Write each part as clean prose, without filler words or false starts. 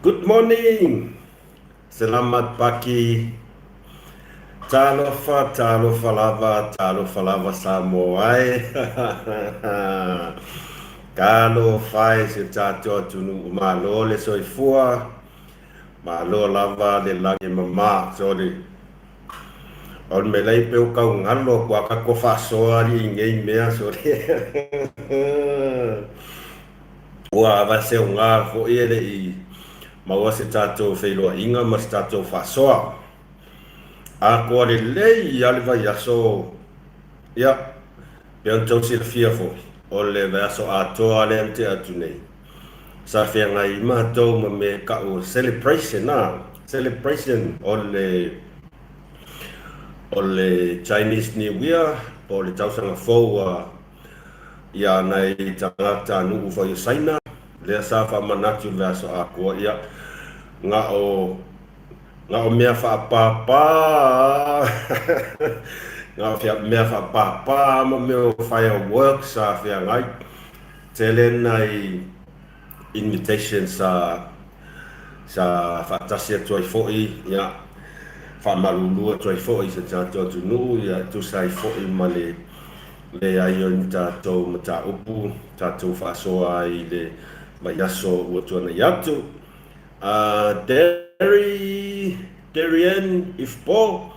Good morning! Selamat pagi! Talofa, talofa lava, talofa lava Samoa e! Talofa e si o tatou atunuu, malo le soifua, malo lava le lagi e mama. Sorry. O le mea la e pei o kau galo atu a tatou faasoa alii i nei mea, sorry. Ua vaseoga foi e le i maua se tatou feiloaiga ma se tatou faasoa. Atoa lelei lava le vaiaso, ia, pei ona tou silafia foi, o le vaiaso atoa lea na tea atu nei, sa feagai ai matou ma mea e tau o celebration, a, celebration o le o le Chinese New Year po o le tausaga fou a Ia nai tagata nuu foi o Saina, lea sa faamanatu i le vaiaso atoa, ia, na o, na o mea faapāpā, na o mea faapāpā ma mea o fireworks sa feagai. Tele nai invitation sa sa faatasi atu ai foi, ia, faamalulu atu ai foi i si o tatou atunuu, ia, e tusa ai foi ma le leai o ni tatou mataupu tatou faasoa ai i le vaiaso ua tuanai atu. Derry, Darien Ifpo,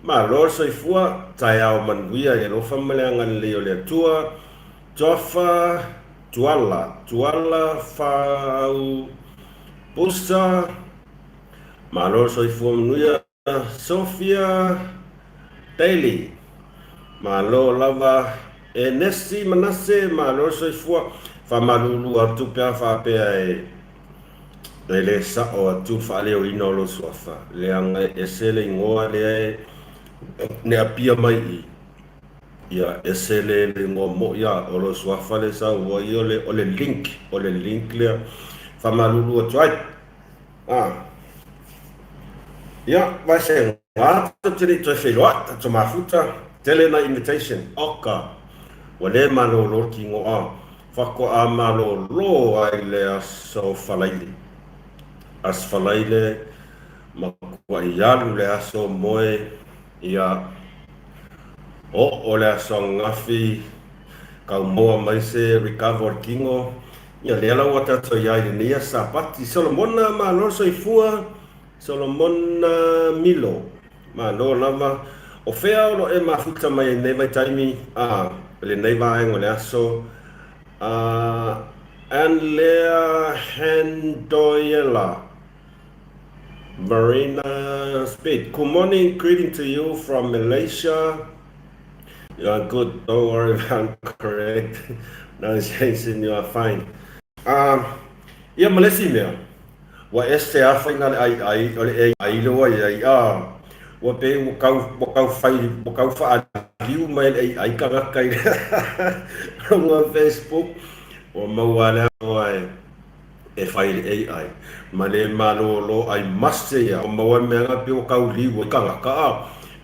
Malo le soifua, taeao manuia i le alofa ma le agalelei o le Atua, Toafa, Tuala, Tuala, Faau, Pusa, Malo le soifua manuia. Sophia Daly, Malo lava Enesi Manase, malo le soifua. Faamalulu atu pe a faapea e le sao atu le faaleoina o lou suafa, leaga e ese le igoa lea e neapia mai i i, ia ese le igoa moi a o lou suafa lea e sau ai o le link, o le link lea. Faamalulu atu ai. A. Ia, vai se gā tatou te le i toe feiloai, tatou mafuta, tele nai invitation, oka, ua le malolo le tino a, faatoa malolo ai le aso Faraile. Aso Faraile, matuai alu le aso moe, ia, oo le aso ananafi, Kau maua mai se recover o le tino. Ia lea la ua tatou iai i lenei aso Sapati. Solomona malo le soifua. Solomona Milo. Malo lava. O fea o lo e mafuta mai ai lenei vaitaimi? A, lenei vaega o le aso. A, Anlea Handoyela. Marina Speed. Good morning, greeting to you from Malaysia. You are good, don't worry if I'm correct. Pronunciation, you are fine. Um, ia ma le isi mea, ua ese lava faiga le ai o le ai lea ua i ai, a, ua pei ua tau, ua tau fai, ua tau faaliu mai e le ai tagata i luga o Facebook. Ua maua lava le avanoa e e fai i le AI ma le malōlō ai mase ia ua maua le mea na pei ua tau liu ai tagata a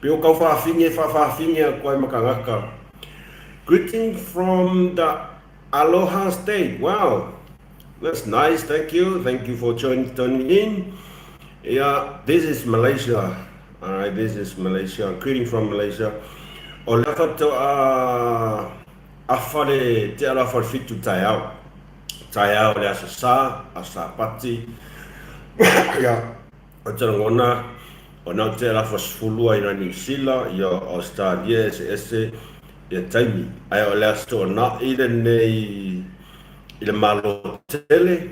pei ua tau faafine faafaafine atu ai ma tagata. Greeting from the Aloha State wow that's nice thank you thank you for joining tuning in yeah this is Malaysia alright this is Malaysia greeting from Malaysia o lea faatoa afa le te ala afa le fitu taeao Taeao o le Aso Sa, Aso Sapati, ia, o te lagona, o nau te lafo sefulu ai nai Niu Sila, ia o Ausetalia eseese ia taimi. Ae o le Aso Toonai lenei i le Malo tele,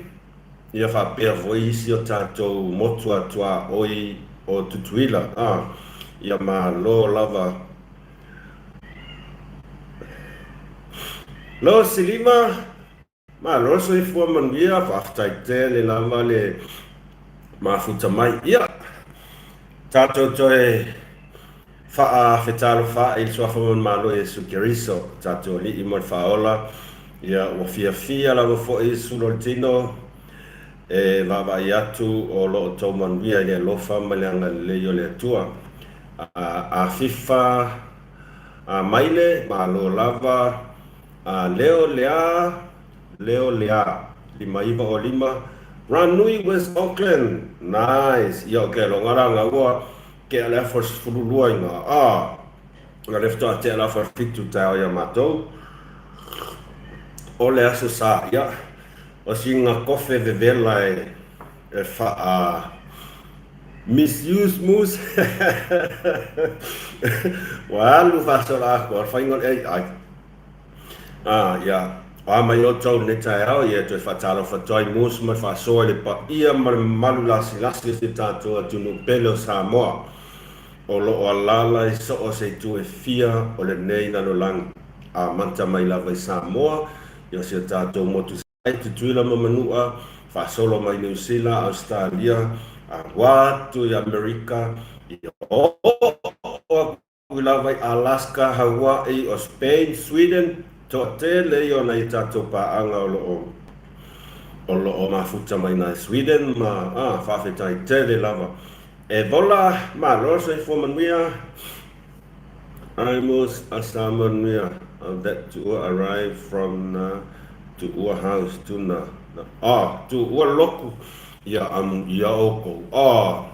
ia faapea foi isi o tatou motu a tuaoi o Tutuila, a, ia malo lava. Lo Silima, Malo le soifua manuia, faafetai tele lava le mafuta mai. Ia, tatou toe faafetalofa i le Suafa ma le Malo Iesu Keriso, tatou Alii ma le Faaola. Ia, ua fiafia lava foi sulu o le tino e vaavaai atu o lo o tou manuia i le alofa ma le agalelei o le Atua. Afifa Maile, malo lava. Leo Lea, Leo Lea, 5 9 o 5, Ranui West Auckland. Nice. Ia o ke aloga la nga ua ke ale afa 12 i nga a. Nga le faatoa tea le afa 7 taeao ia matou. O le aso sa ia. O singa kofe vevela e e faa misuse mus. Ua alu faasola atoa le faiga o le AI. A, ia, o a mai outou i lenei taeao, ia e toe faatalofa atu ai Mus ma le faasoa i le paia ma le mamalu lasilasi o si o tatou atunuu pele o Samoa, o lo o alaala i so o se itu e fia o lenei lalolagi, amata mai lava i Samoa, i o si o tatou motu i Tutuila ma Manua, faasolo mai Niu Sila, Ausetalia, aua atu i Amerika, ia oo atu Ui lava i Alaska, Hawaii, o Spain, Sweden, toatele ia o nai tatou paaga o lo o o lo o mafuta mai nai Sweden ma a faafetai tele lava. E vola malo soifua manuia. I must asa manuia of that tuua arrive from na tuua house tuna na a tuua loku ia amu ia oukou a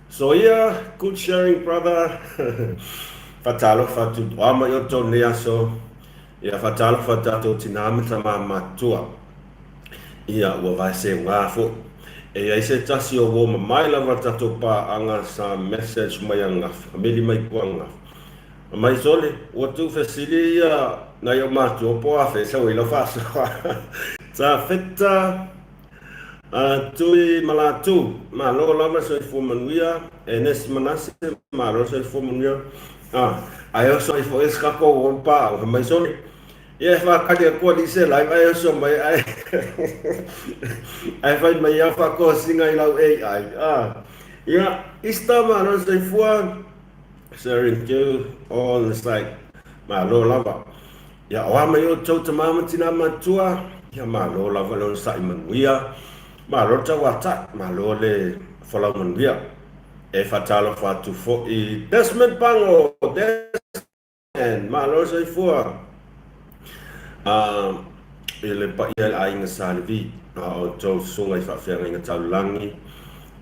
So ia, good sharing brother. Fatalofa atu toa mai outou nei aso. Ia fatalofa tatou tinā me tamā matua. Ia ua vaeseuga foi. E iai se tasi o uo mamae lava tatou paaga sa message mai angafa, meli mai kua angafa. Mai sole, ua tuu fesili ia nai ou matua po afe sau ai lau faasoa. Sa feta A Tui ma latou, malo lava soifua manuia, Enesi Manase, malo soifua manuia. A, ae oso ai foi se kakou o pa, o mai sole. Ia e whakari a kua ni se live, ae oso mai, ae, ae whai mai au whakosinga i lau AI. A, ia, ista malo soifua, sharing to all the site. Malo lava. Ia, o a mai outou tamā ma tinā matua, ia malo lava le onosai manuia, malo le tauatai, malo le folau manuia. E faatalofa atu foi Desmond Pango, Desmond, malo le soifua. A, i le paia i le aiga Sa Levi, a outou susuga i faafeagaiga taulagi,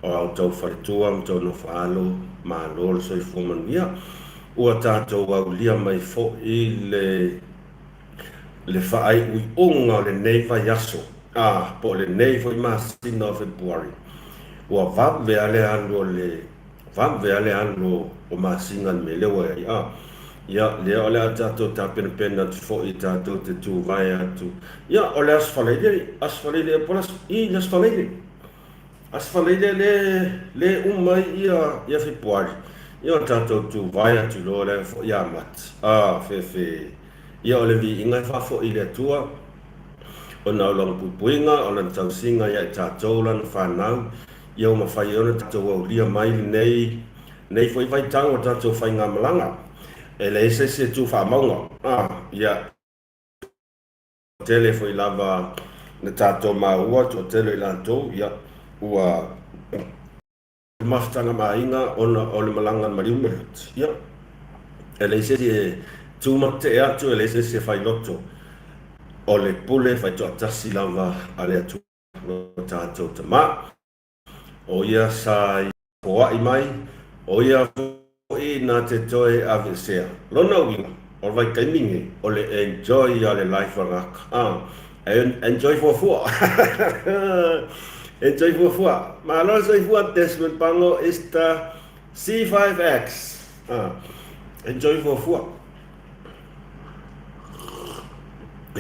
o a outou faletua ma outou nofo alo, malo le soifua manuia. Ua tatou aulia mai foi le le faaiuiuga o lenei vaiaso, a, po o lenei foi masina o Fepuari. Ua vave lava le alu o le vave lava le alu o masina i le mea lea ua i ai, a. Ia, lea o le a tatou tapenapena atu foi tatou te tuvae atu. Ia, o le Aso Faraile, Aso Faraile ea po o le aso, i, le Aso Faraile. Aso Faraile le le uma ai ia ia Fepuari, ia o tatou tuvae atu loa lea foi ia Mati. A, fefe, ia o le viiga e faafoi i le Atua, ona o Lana puipuiga, o Lana tausiga ia i tatou Lana fanau, ia ua mafai ai ona tatou aulia mai lenei nei foi vaitau o tatou faigamalaga. E leai se isi e tu faamauga, a, ia. Tele foi lava na tatou maua toatele o i latou, ia, ua mafutaga ma aiga ona o le malaga maliu ma le oti. Ia, e leai se isi e tumatee atu, e leai se isi e fai loto. O le pule faitoatasi lava a le Atua lo tatou Tama. ʻO ia sa i foaʻi mai, ʻo ia hoʻi na te toe aveesea. Lona uiga, o le vaitaimi nei, o le enjoy ia le life a ngaka. A, enjoy fuafua. Enjoy fuafua. Malo soifua Desmond Pango Easter C5X. A, enjoy fuafua.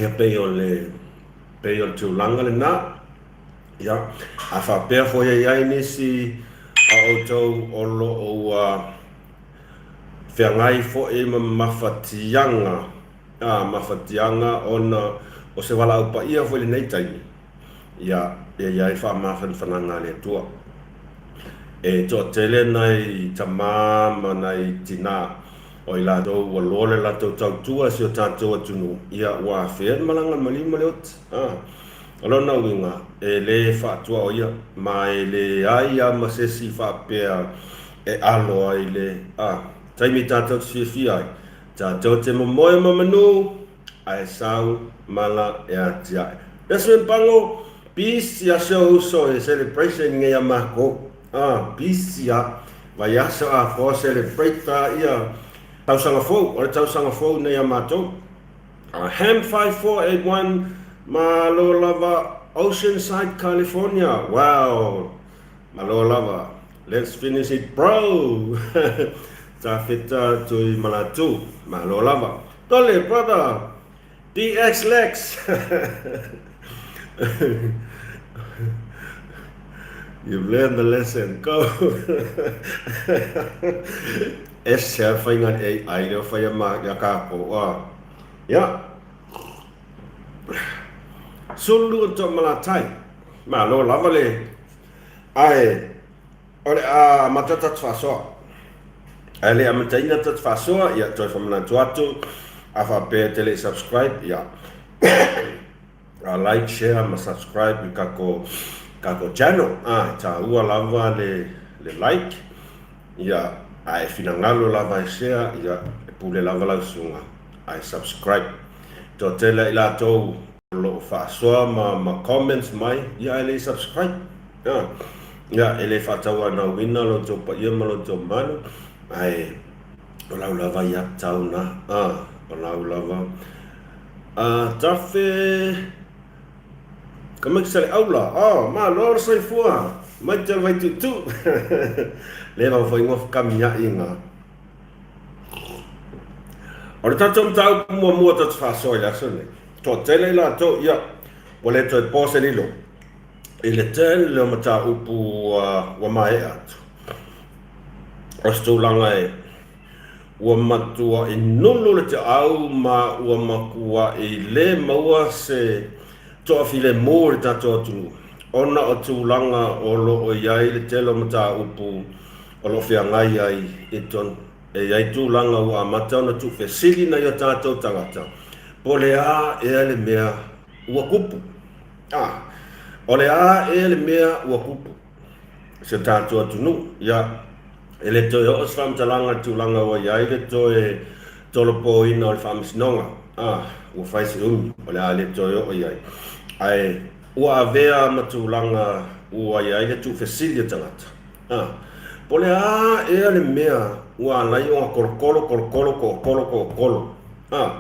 Ia pei o le, pei o le tulaga lena. Ia, a faapea foi e i ai nisi a outou o lo o ua feagai foi ma mafatiaga, a, mafatiaga ona o se valaau paia foi i lenei taimi, ia, e i ai faamafanafanaga a le Atua. E toatele nai tamā ma nai tinā o i latou ua loa le latou tautua i si o tatou atunuu, ia, ua afea le malaga maliu ma le oti, a. O lona uiga, e le faatuaoia, ma e leai lava ma se isi faapea e alo ai le a taimi tatou te fiafia ai, tatou te momoe ma manu, ae sau mala e atiae. Desmond Pango! Pisi a si ou uso e celebration nei a makou. Ah, pisi a. Vaiaso atoa celebrate a ia tausaga fou. O le tausaga fou nei a matou. Ham 5481 malo lava Oceanside California. Wow. Malo lava. Let's finish it bro. Tafeta tui malatu. Malo lava. Tole brother. DX Lex. You've learned the lesson. Go. Ese a whainga AI lea whai a ma ia kākou. Ah. Ia. Sulu o tō malatai. Malo lava le. Ae, o le a amata tatu faasoa. Ae le amataina tatu faasoa, ia toe whamanatu atu, a whapea te le subscribe, ia. A like, share ma subscribe i kako, kako channel. Ah, tāua lava le, le like, ia, a e finangalo lava e share, ia, e pule lava lau susuga, ae subscribe. Toatele i latou o lo o faasoa ma, ma comments mai, ia ae le i subscribe. Ah, ia, e le faatauanauina lo outou paia ma lo outou mamalu, ae o lau lava ia tau na, ah, o lau lava. Ah, tafe ka mai sale aula, oh, malo le soifua, mai te vai tutu. Le va foi ngof kamiaʻiga. O le tatou mataupu muamua tatou te faasoa i le aso lenei, toatele i latou, ia, ua le toe po se lilo i le tele o mataupu ua maea atu. O se tulaga e ua matuaʻi nulu le taau ma ua matuaʻi le maua se toafilemu i le tatou atunuu ona o tulaga o lo o i ai le tele o mataupu o lo o feagai ai i totonu. E i ai tulaga ua amata ona tuufesili nai o tatou tagata, po o le a ea le mea ua tupu? A, o le a ea le mea ua tupu i si o tatou atunuu? Ia, e le toe oo se faamatalaga i le tulaga ua i ai le toe tolopoina o le faamasinoga. A, ua fai se umi, o le a le toe oo i ai. Ae ua avea ma tulaga ua i ai le tuufesili o tagata. A, po o le a ea le mea ua ala ai ona kolokolo, kolokolo, toatolo, toatolo. A,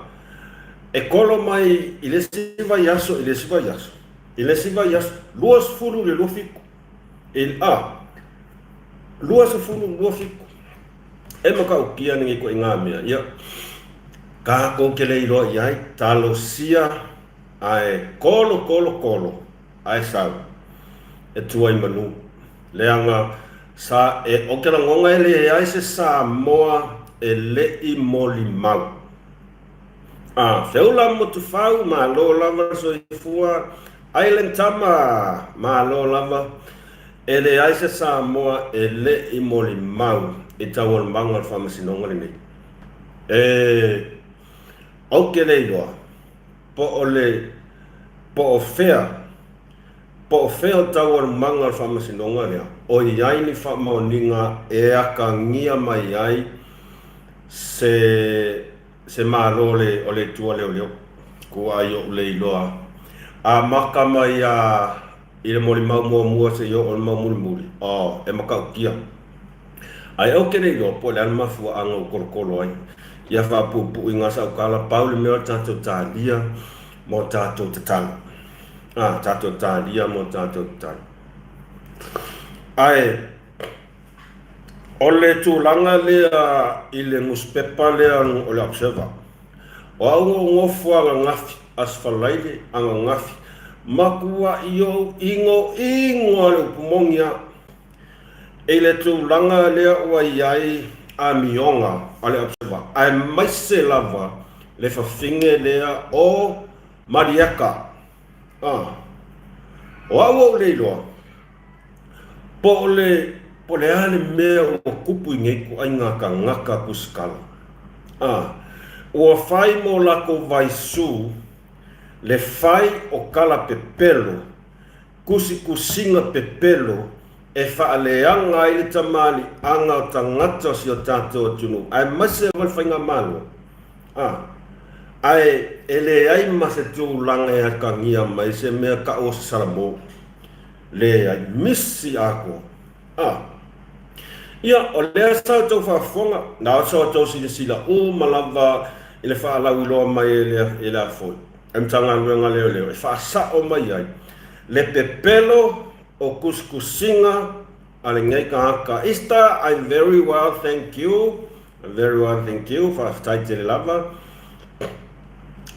e kolo mai i le isi vaiaso i le isi vaiaso, i le isi vaiaso, 20 i le 27. I, a, 20, 27. E matautia lenei ituaiga mea, ia, tatou te le iloa i ai, talosia ae kolo, kolo, kolo, ae sau e tua i manu. Leaga sa e o ke lagona e leai se Samoa e leʻi molimau. A feula Motufau, malo lava le soifua, Island Tama, malo lava, e leai se Samoa e leʻi molimau i taualumaga o le faamasinoga lenei. E ou te le iloa po o le po o fea Po o fea o taualumaga o le faamasinoga lea, o i ai ni faamaoniga e akagia mai ai se se Malo o le o le Atua leoleo. Kua ai oʻu le iloa amata mai a i le molimau muamua seia oo i le mau mulimuli, oh, e matautia. Ae ou te le iloa po o le a le mafuaaga ua kolokolo ai ia faapuupuuiga saukala, pau le mea o le tatou talia mo tatou tatalo. A, tatou talia mo tatou tatalo. Ae, o le tulaga lea i le nusipepa lea o le Observer, o au na ou nofo ananafi, Aso Faraile, ananafi, matuai ou inoino lava i le upu moni lava, i le tulaga lea ua i ai amioga a le Observer, aemaise lava le fafine lea o Malieka. A, o au ou le iloa, po o le, po o le a le mea ua tupu i nei ituaiga tagata tusitala. A, ua fai mo latou vaisū le fai o tala pepelo, tusitusiga pepelo e faaleaga ai le tamaliiaga o tagata o si o tatou atunuu, aemaise lava le faigamalo. A. Ae e leai ma se tulaga e atagia mai se mea tau o se Salamo. Leai, misi atoa. A. Ia, o lea sa outou faafofoga, na o sa outou silasila uma lava i le faalauiloa mai e le, e le a foi, e Matagaluega Leoleo e faasao mai ai le pepelo o tusitusiga a lenei tagata. Easter, I'm very well, thank you. I'm very well, thank you. Faafetai tele lava.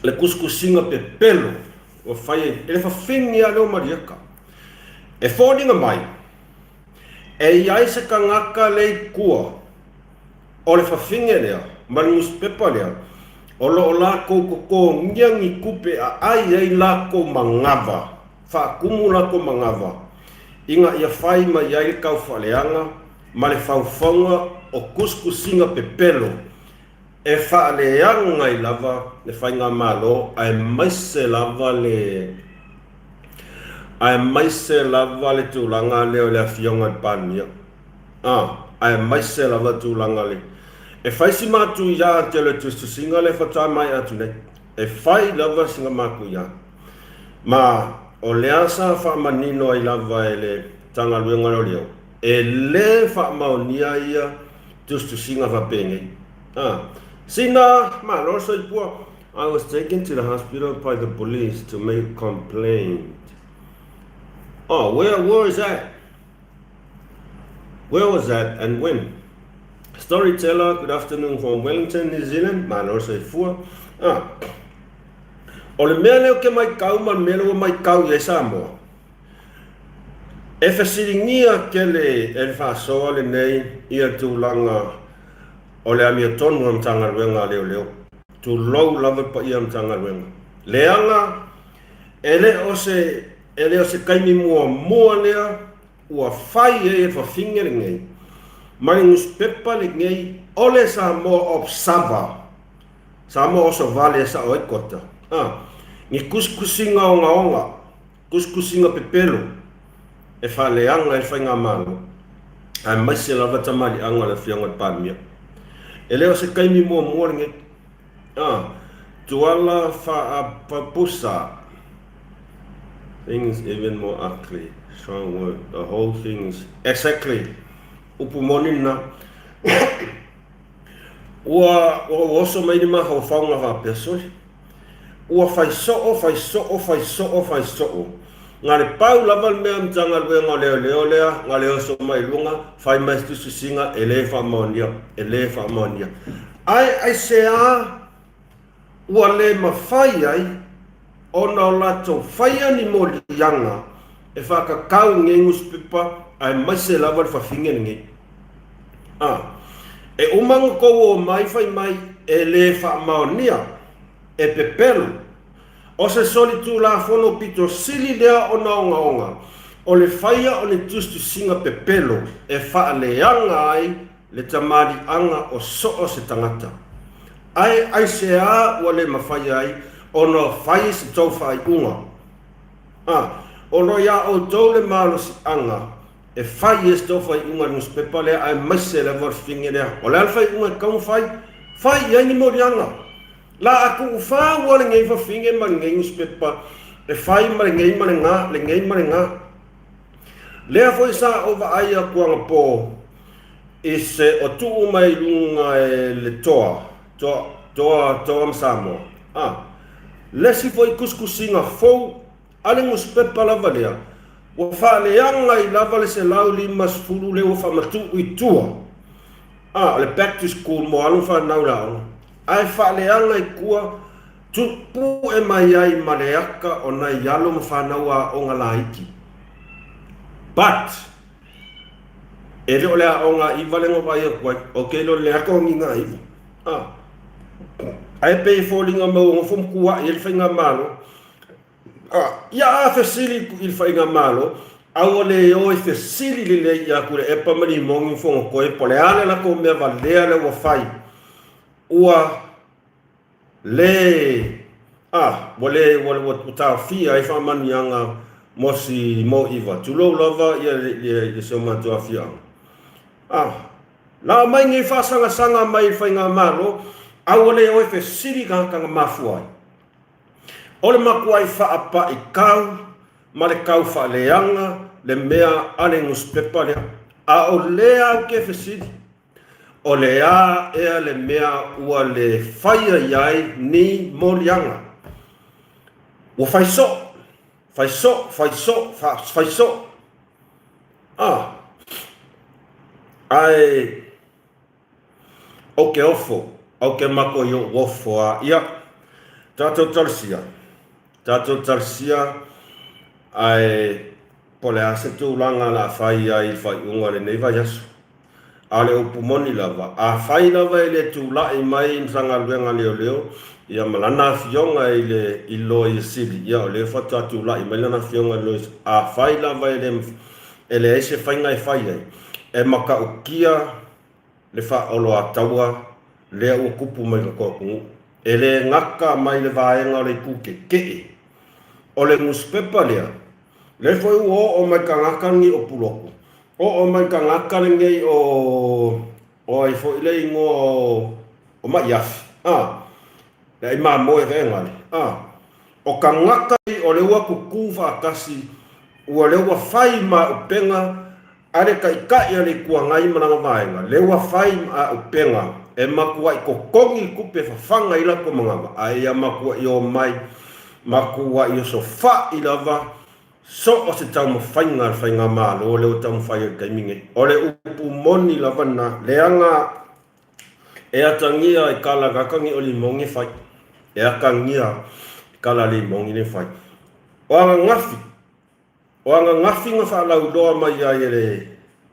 Le tusitusiga pepelo ua fai ai e le fafine a lea o Malieka. E foliga mai, e i ai se tagata le i tua o le fafine lea ma le nusipepa lea o lo o lakou totogia ni tupe a ai ai lakou manava, faatumu lakou manava ina ia fai mai ai le taufaaleaga ma le faufauga o tusitusiga pepelo e faaleaga ai lava le faigamalo aemaise lava le aemaise lava le tulaga lea o le Afioga i le Palemia. A, aemaise lava le tulaga le e fai si matuia tele o le tusitusiga lea faatoa maea atu nei. E fai lava sina matuia. Ma o lea sa faamanino ai lava e le Matagaluega o Leoleo, e le faamaonia ia tusitusiga faapenei. A, sina malo le soifua. I was taken to the hospital by the police to make a complaint. Oh, where was that? Where was that and when? Storyteller, good afternoon from Wellington, New Zealand. Malo le soifua. Ah. O le mea lea ou te maitau ma le mea lea ua maitau i ai Samoa, e fesiligia tele e le faasoa lenei ia tulaga o le amiotonu a le Matagaluega a Leoleo, tulou lava le paia o le Matagaluega. Leaga e le o se, e le o se taimi muamua lea ua fai ai e le fafine lenei ma le nusipepa lenei o le Samoa Observer, Samoa Osovale e sao ai kota, a, ni tusitusiga ogaoga, tusitusiga pepelo e faaleaga ai le faigamalo, aemaise lava tamaliiaga o le Afioga i le Palemia. E le o se taimi muamua lenei. A, Tuala Faapapusa, thing is even more ugly, strong word, the whole thing is, exactly, upu moni lena. Ua ua oso mai le mafaufauga faapea, Sole, ua fai soo, fai soo, fai soo, fai soo. Na le pau lava le mea Matagaluega o Leoleo lea, na le oso mai i luga, fai mai se tusitusiga e le faamaonia, e le faamaonia. Ae aisea ua le mafai ai ona o latou faia ni moliaga e faatatau i lenei nusipepa aemaise lava le fafine lenei. A, e uma ona tou omai fai mai e le faamaonia, e pepelo. O se solitulafono pito sili lea ona ogaoga, o le faia o ni tusitusiga pepelo e faaleaga ai le tamaliiaga o so o se tagata. Ae aisea ua le mafai ai ona fai se tou faaiuga? A, o lo iā ʻoutou le malosiaga e fai ai se tou faaiuga i le nusipepa lea aemaise lava o le fafine lea. O le a le faaiuga e tatau ona fai? Fai i ai ni moliaga. La a tuufau a lenei fafine ma lenei nusipepa e fai ma lenei ma lena, lenei ma lena. Lea foi sa ou vaai atu anapō i se o tuu mai luga e le toa, toa, toa, toa ma Samoa. A, le isi foi tusitusiga fou a le nusipepa lava lea, ua faaleaga ai lava le 150 lea ua faamatuu i tua. A, o le back to school mo alo ma fanau i le aoga. Ae faaleaga i tua, Pue mai ai ma le aka o nai alo ma fanau aoga laiti. But, e le o le aoga iva le vaai atu ai, ou te iloa le aka o ni ngā iva. Ah. Ae pei e foliga mai ua nofo ma tuaʻi ai le faigamalo. Ah, ia a fesili i le faigamalo, a ua le o e fesili lelei ia Tuilaepa ma Limoni ma Fonotoe po o le a le latou mea valea lea ua fai, ua Le, a, ua le, ua, ua, ua taofia ai faamanuiaga mo si mo iva, tulou lava ia, ia, ia si o matou afioaga. A, la mai nei faasagasagaga mai i le faigamalo, Aua le o e fesili i tagata na mafua ai. O le makuai faapaʻi kau ma le kau faaleaga le mea a le nusipepa lea. A o lea au ke fesili, o le a ea le mea ua le faia i ai ni moliaga? Ua fai soo, fai soo, fai soo, fai soo. Ah, ae Ou ke ofo, ou ke mako i oʻu ofo a ia. Tatou talosia, tatou talosia ae po o le a se tulaga o le a fai ai i le faaiuga o lenei vaiaso. A o le upu moni lava, afai lava e le tulai mai i Matagaluega a Leoleo ia ma lana afioga i le i Loia Sili, ia o lea faatoa tulai mai lana afioga i le Loia Sili, afai lava e le e leai se faiga e fai ai, e matautia le faaoloataua lea ua tupu mai le atunuu. E le gata mai le vaega o le itu tetee o le nusipepa lea, lea foi ua oo mai tagata lenei o Pulotu, oo mai tagata lenei o o ai foi le igoa o o Maiafi, a, le ai mamoe vaegale, a. O tagata o lea ua tutu faatasi, ua lea ua fai ma upega a le Taitai a le Itu Agai ma lana vaega, lea ua fai ma upega e matuai totogi le tupe fafaga i latou manava, ae ia matuai omai, matuai osofai lava so o se taumafaiga a le Faigamalo lea ua taumafai ai i le taimi nei. O le upu moni lava lena, leaga E atagia i kala gakagi o limogi e fai. E atagia i kala limogi le fai. O agagafi, o agagafi na faalauiloa mai ai e le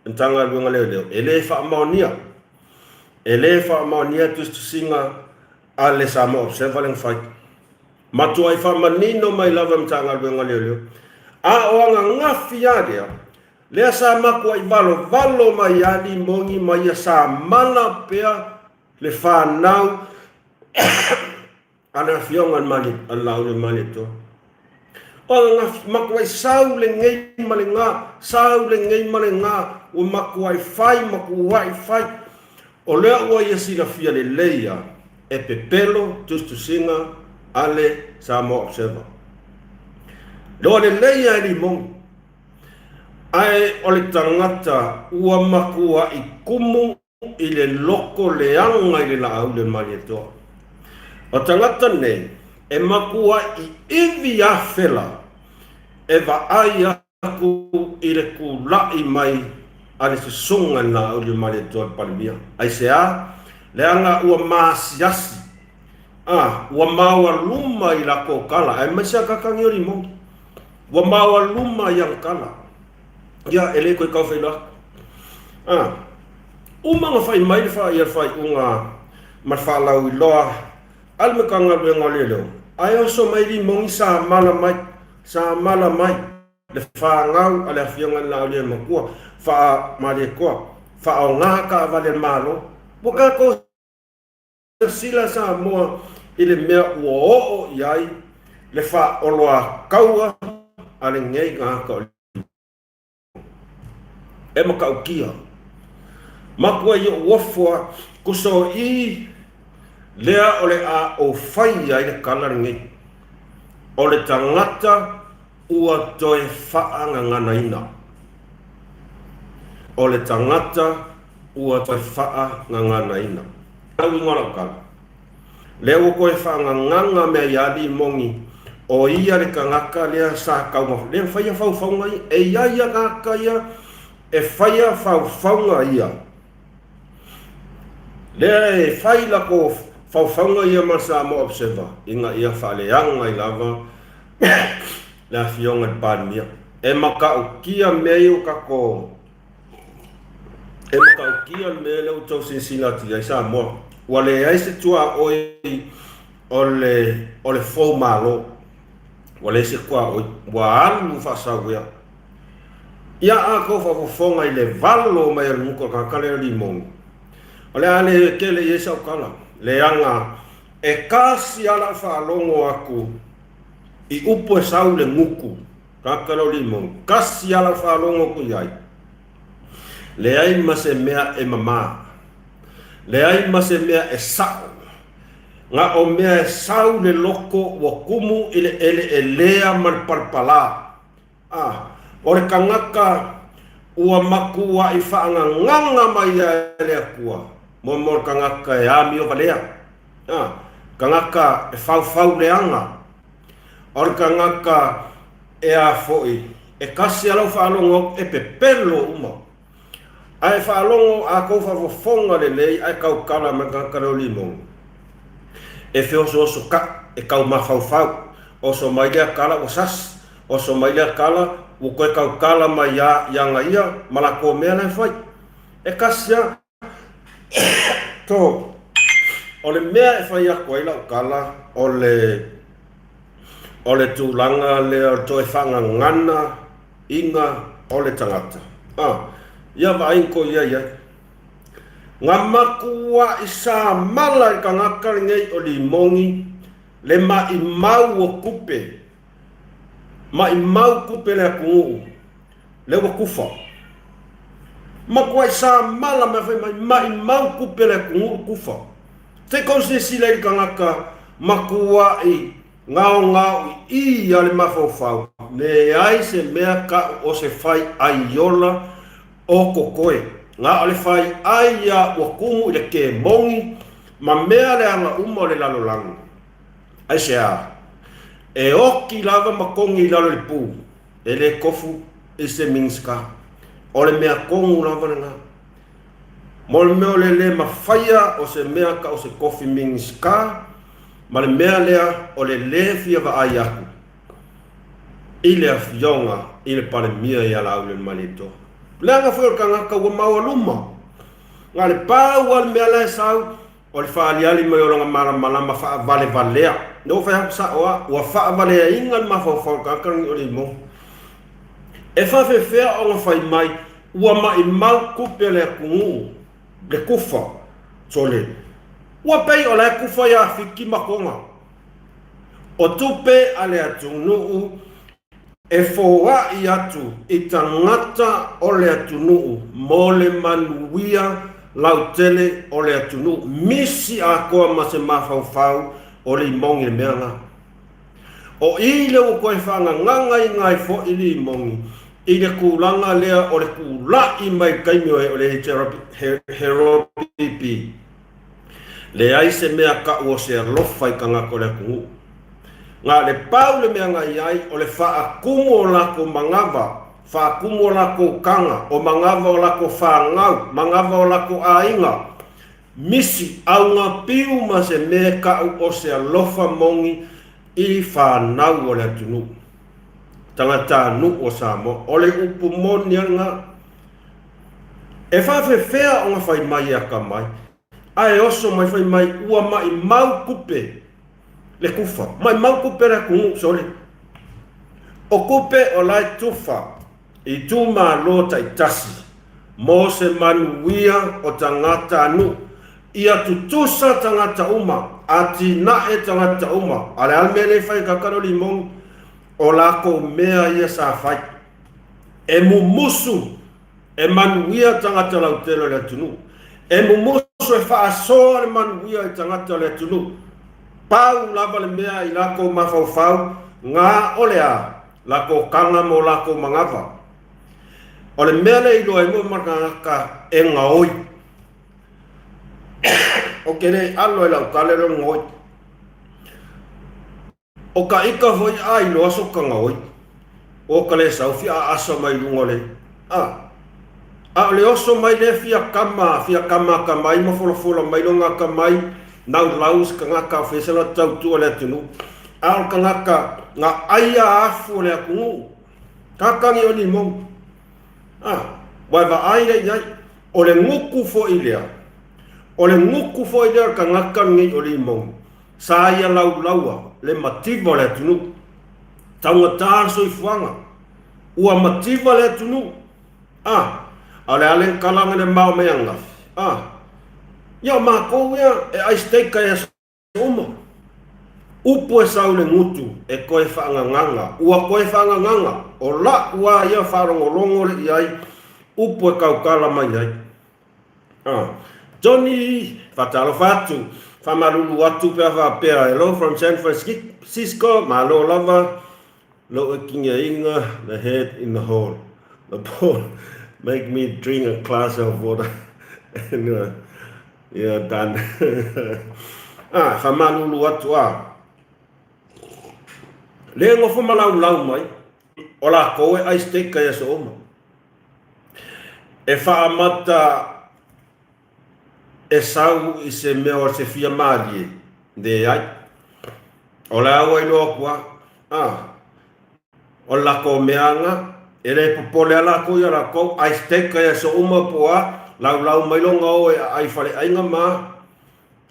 Matagaluega Leoleo, e le faamaonia. E le faamaonia tusitusiga a le Samoa Observer lea na fai. Matuai faamanino mai lava e Matagaluega Leoleo. A o agagafi lava lea, Lea sa matuai valovalo mai a Limogi ma ia sa mala pea le fanau a le afioga a le Laauli Malietoa. O ananafi, matuai sau lenei ma le ga, sau lenei ma le ga, ua matuai fai, matuai fai. O lea ua ia silafia lelei a e pepelo tusitusiga a le Samoa Observer. Loa lelei a e Limogi. Ae o le tagata ua matuai kumu i le loko leaga i le laau le Malietoa. O tagata nei e matuai ivi afela e vaai atu i le tulai mai a le susuga i le laau le Malietoa le Palemia. Aisea? Leaga ua maasiasi, a, ua maoaluma i latou tala, aemaise a Kakagi o Limoni. Ua maoaluma i ana tala. Ia, e le toe tau failoa atu. A, uma ona fai mai le ia le faaiuga ma le faalauiloa a le Matagaluega o Leoleo, ae oso mai Limoni sa mala mai, sa mala mai le fanau a le Afioga i le Laauliaematua, faa Malietoa, faaaoga taavale a le Malo. Ua tatou Silasila Samoa i le mea ua oo i ai le faaoloataua a lenei tagata o E matautia. Matua i ou ofo a tusa o i lea o le a ou fai ai le tala lenei. O le tagata ua toe faagaganaina. O le tagata ua toe faagaganaina. Lau igoa lau tala. Lea ua toe faagagana mea ia Limogi, o ia le tagata lea sa taumafa, lea na faia faufauga ia. E i ai ia tagata ia e faia faufauga ia. Lea e fai latou faufauga ia ma le Samoa Observer ina ia faaleaga ai lava le Afioga i le Palemia. E matautia mea ia ua tatou E matautia le mea lea ua tau silasila atu i ai Samoa. Ua leai se tuaoi o le, o le fou malo. Ua leai se tuaoi. Ua alu faasauea. Ia a tou faafofoga i le valo mai o le gutu o le tagata lea o Limogi, o le a le tele i ai sau tala, leaga e tasi lava lau faalogo atu i upu e sau i le gutu tagata lea o Limogi, tasi lava lau faalogo atu i ai, leai ma se mea e mama, leai ma se mea e sao. Na o mea e sau le loko ua kumu i le ʻeleʻelea ma le palapalā. A o le kanaka ua makuaʻi faagagaga mai ia e le Akua, mo mo le kanaka e amio walea. A, kanaka e faufau leaga. O le kanaka e a foi, e kasi a lau faalogo atu e pepelo uma. A e faalogo a kou faafofoga lelei ae kaukala mai tagata leo limoni. E feosooso ka, e kau mafaufau. Oso mai lea kala ua sasi. Oso mai lea kala ua koe kaukala mai ia ianga ia ma lakou mea la e fai. E kasi a to. O le mea e fai aku ai lau kala o le o le tulaga lea o le toe faagagana iga o le tagata. A, ia vaai ko ia iai. Nga makuaʻi samala i kangaka lenei o Limogi le maʻimau o kupe, maʻimau kupe le atunuu le ua kufa. Makuaʻi samala mea fai mai maʻimau kupe le atunuu kufa. Te kou silasila i le kangaka makuaʻi Ngaongao i i a le mafaufau, leai se mea kaʻu o se fai ʻai ola o kokoe. Na o le fai ʻai ia ua kumu i le kēmogi ma mea leaga uma o le lalolagi. Aisea? E oki lava ma kogi i lalo i le pū, e le kofu i se Minisita. O le mea kogu lava lena. Mo le mea o le le mafaia o se mea ka o se kofi Minisita, Ma le mea lea o le lē fia vaai aku i le afioga i le Palemia ia Laaulialemalietoa. Leaga foi o le tagata ua maualuma. Na le pau lava le mea la e sau, o le faaliali mai o lona malamalama faavalevalea. Lea ua fai atu sao lava, ua faavaleaina le mafaufau o le tagata lenei o Limoga. E faafefea ona fai mai ua maimau tupe a le atunuu le kufa, sole. Ua pei o la e kufa iā Fiti ma Toga. O tupe a le atunuu e foaʻi atu i tagata o le atunuu mo le manuia lautele o le atunuu, misi atoa ma se mafaufau o Limogi le mea la. O i lea ua toe faagagagaina ai foʻi Limogi i le tulaga lea o le tulaʻi mai i le taimi o le HRPP. Leai se mea kaʻu o se alofa i tagata o le atunuu. Na le pau le mea na i ai o le faatumu o lakou manava, faatumu o lakou taga, o manava o lakou fanau, manava o lakou aiga, misi, augapiu ma se mea kaʻu o se alofa moni i fanau o le atunuu. Tagatanuu o Samoa. O le upu moni a lena. E faafefea ona fai mai e akamai, ae oso mai fai mai ua maimau kupe le kufa, maimau kupe le atunuu, sole. O kupe o la e tufa i itumalo taitasi mo se manuia o tagatanuu, ia tutusa tagata uma, atinae tagata uma. A o le a le mea lea e fai e tagata lea o Limogi? O lakou mea ia sa fai. E mumusu e manuia tagata lautele o le atunuu. E mumusu e faasoa le manuia i tagata o le atunuu. Pau lava le mea i lakou mafaufau, nga o le a lakou taga mo lakou manava. O le mea lea i iloa ai mo ma tagata e gaoi. O ke le alo e lau kale leo gaoi. O ka ika foi a iloa so ka gaoi. O ka le sau fia aasa mai luga o le a. A o le oso mai lea fia kama, fia kama akamai ma folafola mai lona akamai, naulau se kagaka o fesa la tautua le atunuu. A o le kagaka na ai a afu o le atunuu. Kakagi o limou. A, ua e vaai lea i ai. O le gutu foi lea. O le gutu foi lea o le kagaka lenei o limou. Sa ia laulaua le mativa o le atunuu. Taugata le soifuaga. Ua mativa le atunuu. A, a o le a le kalaga le mao mai ananafi? A, ia o makou ia e ai steak ai aso uma. Upu e sau le gutu e toe faagagaga. Ua toe faagagaga. O la'u a ia faalogologo le i ai upu e kaukala mai ai. Johnny, faatalofa atu. Faamalulu atu pe a faapea, Hello from San Francisco, malo lava lou ekigiaiga, the head in the hole, the ball, make me drink a glass of water and you're done. Ah, faamalulu atu a. Le nofo malaulau mai, o lakou e ai steak i aso uma. E faamata e sau i se mea o se fia malie, leai. O la ua iloa atu a, a, o le latou mea na, e le popole a latou ia latou, ai steak ai aso uma po o a, laulau mai lona o e aai faleaiga ma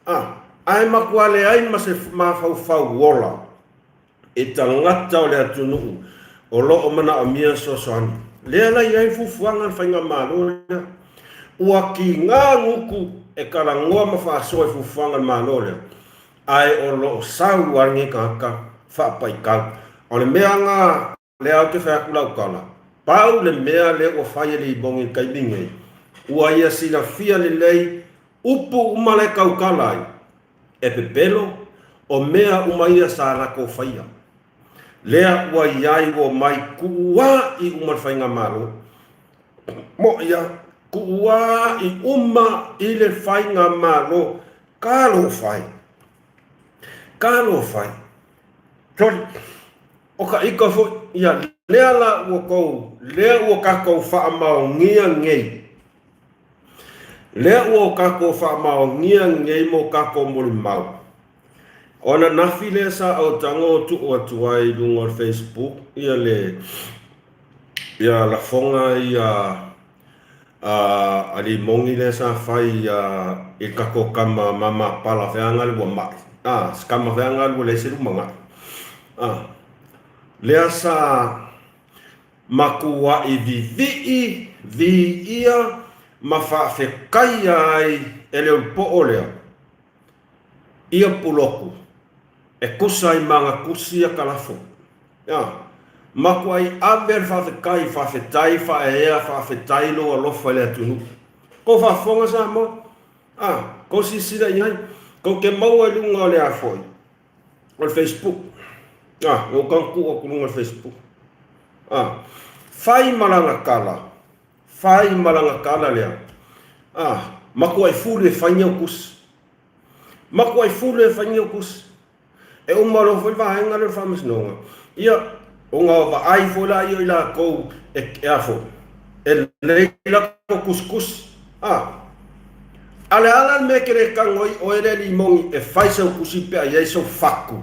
a, ae matua leai ma se mafaufau ola i tagata o le atunuu o lo o manaomia fesoasoani. Lea la i ai le fuafuaga a le Faigamalo lea. Ua kiga gutu e talanoa ma faasoa i fuafuaga a le Malo lea, ae o lo o sau lava lenei tagata faapaitau. O le mea lena lea ou te fai atu lau tala, pau le mea lea ua fai e Limoni i le taimi nei, ua ia silafia lelei upu uma la e tautala ai, E pepelo, o mea uma ia sa latou faia. Lea ua i ai ua omai tuua'i uma le Faigamalo. Mo'i a, tuua'i uma i le Faigamalo. Talofa e! Talofa e! Sorry. O ka ika foi, ia, lea la ua tou, lea ua tatou faamaonia nei. Lea ua o tatou faamaonia nei mo tatou molimau. O ananafi lea sa ou tago tuu atu ai i luga o le Facebook ia le ia lafoga ia a Limoni lea sa fai i le tatou tama mama pala feaga le ua mai. A, se tama feaga ua leai se lumanai. A, lea sa Matua'i vivii, viia ma faafetaia ai e le ulupo'o lea ia puloku e tusa ai ma ana tusi ia kalafo. Ea, matua'i ave le faafetai, faafetai faaeaea, faafetai lou alofa i le atunuu. Kou faafofoga Samoa? A, kou silasila i ai? Kou te maua i luga o le a foi? O le Facebook. Ah, ua tau tuu atu luga o le Facebook. Ah, fai ma lana tala. Fai ma lana tala lea. Ah, matuai fulu e fai ni au tusi. Matuai fulu e fai ni au tusi. E uma loa foi le vaega lea o le faamasinoga. Ia, ona vaai foi laia o i latou e, e a foi, e lelei latou tusitusi. A, a le a la le mea e te le tago ai oe le limoni e fai sau tusi pe a i ai sou fatu?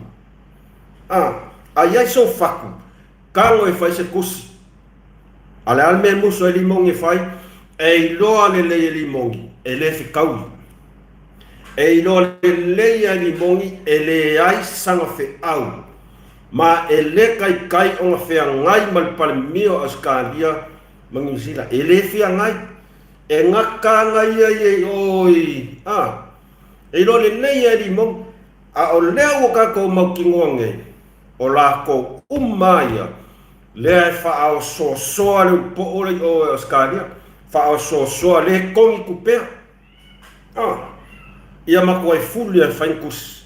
A, a i ai sou fatu, tago e fai se tusi. A le a le mea e musu ai limoni e fai? E iloa lelei e limoni, e le fetaui. E iloa lelei e limoni e leai sana feau. Ma e le taitai ona feagai ma le Palemia o Ausetalia ma Niu Sila. E le feagai. E gata ana ia i o i, a, e iloa lelei e Limoni. A o lea ua tatou mautinoa nei, o latou uma ia, lea e faaosoasoa le upoo lea i o i Ausetalia, faaosoasoa le togi tupea. A, ia matuai fuli e fai ni tusi.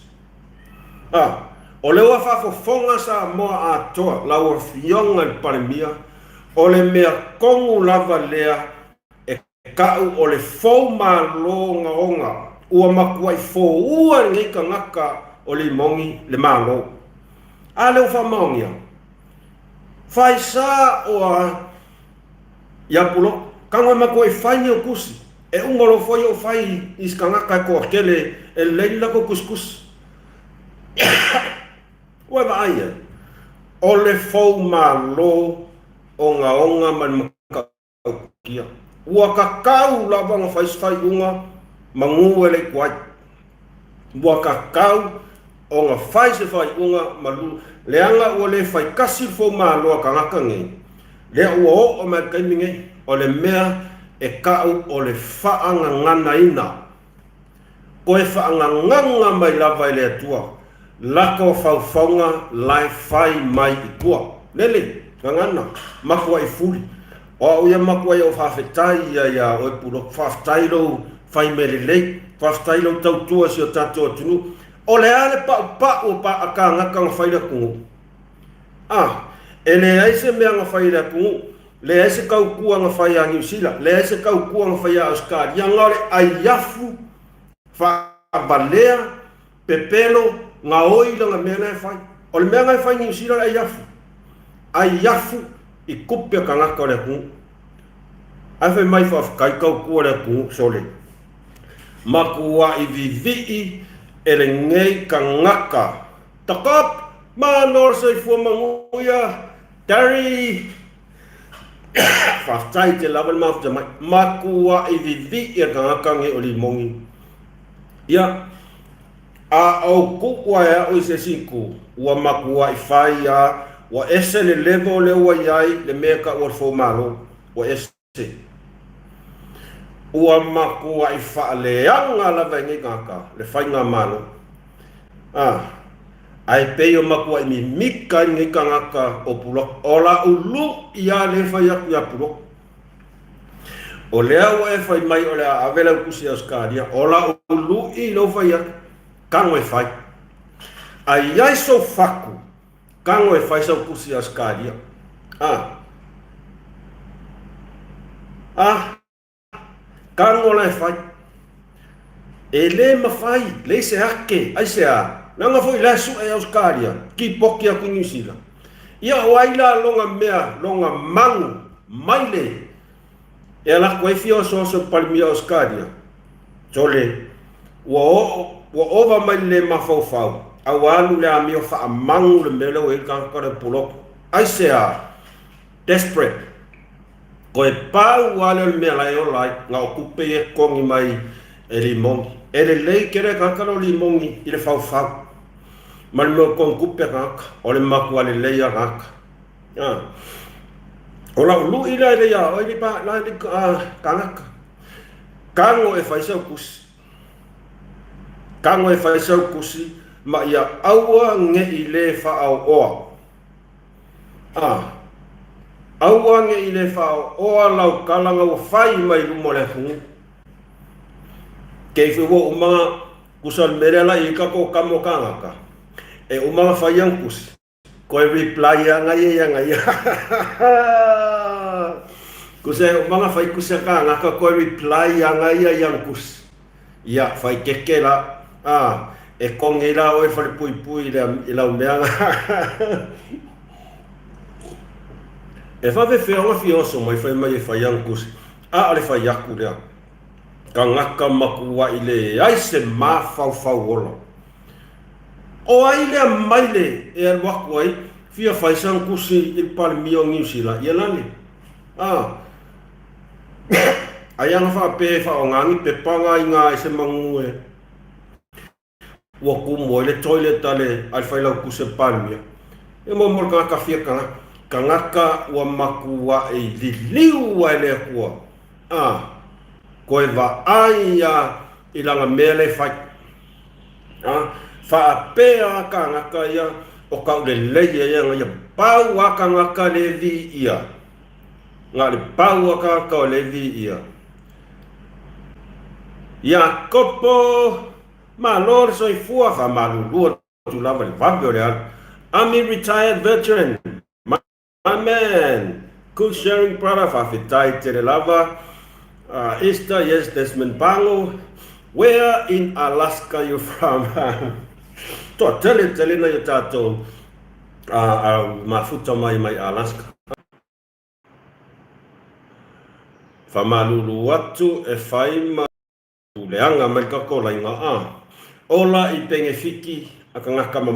A, o lea ua faafofoga Samoa atoa, lau Afioga i le Palemia, o le mea tonu lava lea e ta'u o le fou malo ogaoga, ua matuai foua lenei tagata o Limoni le Malo. A lea ua faamaonia? Fai sa oa Ia Puloku, tago e matuai fai ni ou tusi, e uma loa foi ou fai i se tagata e toatele e lelei le latou tusitusi. Ua e vaai ai, o le fou malo ogaoga ma le matautia. Ua tatau lava ona fai se faaiuga manu e le i tuai. Ua tatau ona fai se faaiuga malu, leaga ua le faitasi le foumalo a tagata nei, lea ua oo mai i le taimi nei, o le mea e ta'u o le faagaganaina. Toe faagagaga mai lava e le Atua latou faufauga la e fai mai i tua. Lele, gagana, matuai fuli. O au ia matuai ou faafetai ia iā oe Puloku, faafetai lou Fai mea lelei. Faafetai lau tautua i si o tatou atunuu. O le a le paupau o kānaka na fai i le atunuu? A, e leai se mea na fai e le atunuu, leai se tautua na fai ia Niu Sila, leai se tautua na fai ia Ausetalia, na o le aiafu faavalea, pepelo, gaoi lana mea na e fai. O le mea na e fai i Niu Sila o le aiafu. Aiafu i tupe a tagata o le atunuu. Ae fai mai faafetai tautua le atunuu, sole. Matuai vivii e lenei tagata. Takop! Malo le soifua manuia! Terry! Faafetai tele lava le mafuta mai. Matuai vivii e le tagata nei o Limoni. Ia, a ou tuu ae au i se isi itu, ua matuai fai a, ua ese le level lea ua i ai le mea e tau o le foumalo. Ua ese. Ua matuai faaleaga lava e nei tagata le faigamalo. A, ae pei o matuai mimita ai lenei tagata o Puloto. O lau lu'i lava lea e fai atu ia Puloto. O lea ua e fai mai o le a ave lau tusi i Ausetalia, o lau lu'i lea ua fai atu, tago e fai. A i ai sou fatu, tago e fai sau tusi i Ausetalia. A. A. Tago la e fai. E le mafai, leai se ake, aisea? Leaga foi la e sue i Ausetalia, kipoti atu i Niu Sila. Ia o ai la lona mea, lona magu maile e ala atu ai fia osooso i le Palemia o Ausetalia? Sole, ua oo, ua ova mai le le mafaufau, a ua alu i le amio faamagu le mea lea ua i ai le tagata lea o Pulotu. Aisea? Desperate. Toe pau lava lea o le mea la e ola ai, na o tupe ia e totogi mai e Limoni. E lelei tele le tagata lea o Limoni i le faufau ma le mea o totogi tupe a tagata, o le matua lelei lava tagata. A. O lau lui lea e le ia oe le tagata. Tago e fai sau tusi. Tago e fai sau tusi ma ia aua ne i le faaoaoa. A. Aua ne i le faaoaoa lau tala na ua fai mai luma o le atunuu. Kei foi ua uma tusa o le mea lea la i ai tatou tama o kānaka, e uma ona fai ana tusi, koe reply ana ia ia ana ia. Tusa e uma ona fai tusi a kānaka koe reply ana ia i ana tusi. Ia, fai keke la. A, e kogi la oe falepuipui i, le, i lau mea la. E faafefea ona fia oso mai fai mai e fai ana tusi. A o le fai atu lea. Tagata matuai leai se mafaufau ola. O ai lea maile e alu atu ai fia fai sana tusi i le Palemia o Niu Sila? Ia lale. A. Ai ana faapea e faaaoga ni pepa na i na e se manu e ua tumu ai le toilet a le Failautusi a le Palemia. E mo mo le tagata fia tagata. Tagata ua matuai liliu ae le Atua. A. Koe vaai ia i lana mea lea e fai. A. Faapea a kānaka ia o kaulelei ai ana ia pau a kānaka le viia. Na o le pau a kānaka o le viia. Iakopo, Malo le soifua, faamalulu atu lava i le vave o le alu. Army retired veteran, my man, good sharing brother, faafetai tele lava. Easter, yes, Desmond Pango, where in Alaska you from? Toa tele tele nai o tātou mafuta mai mai Alaska. Faamalulu atu e fai ma leaga mai ka kolaiga a ola i penefiti a kangaka ma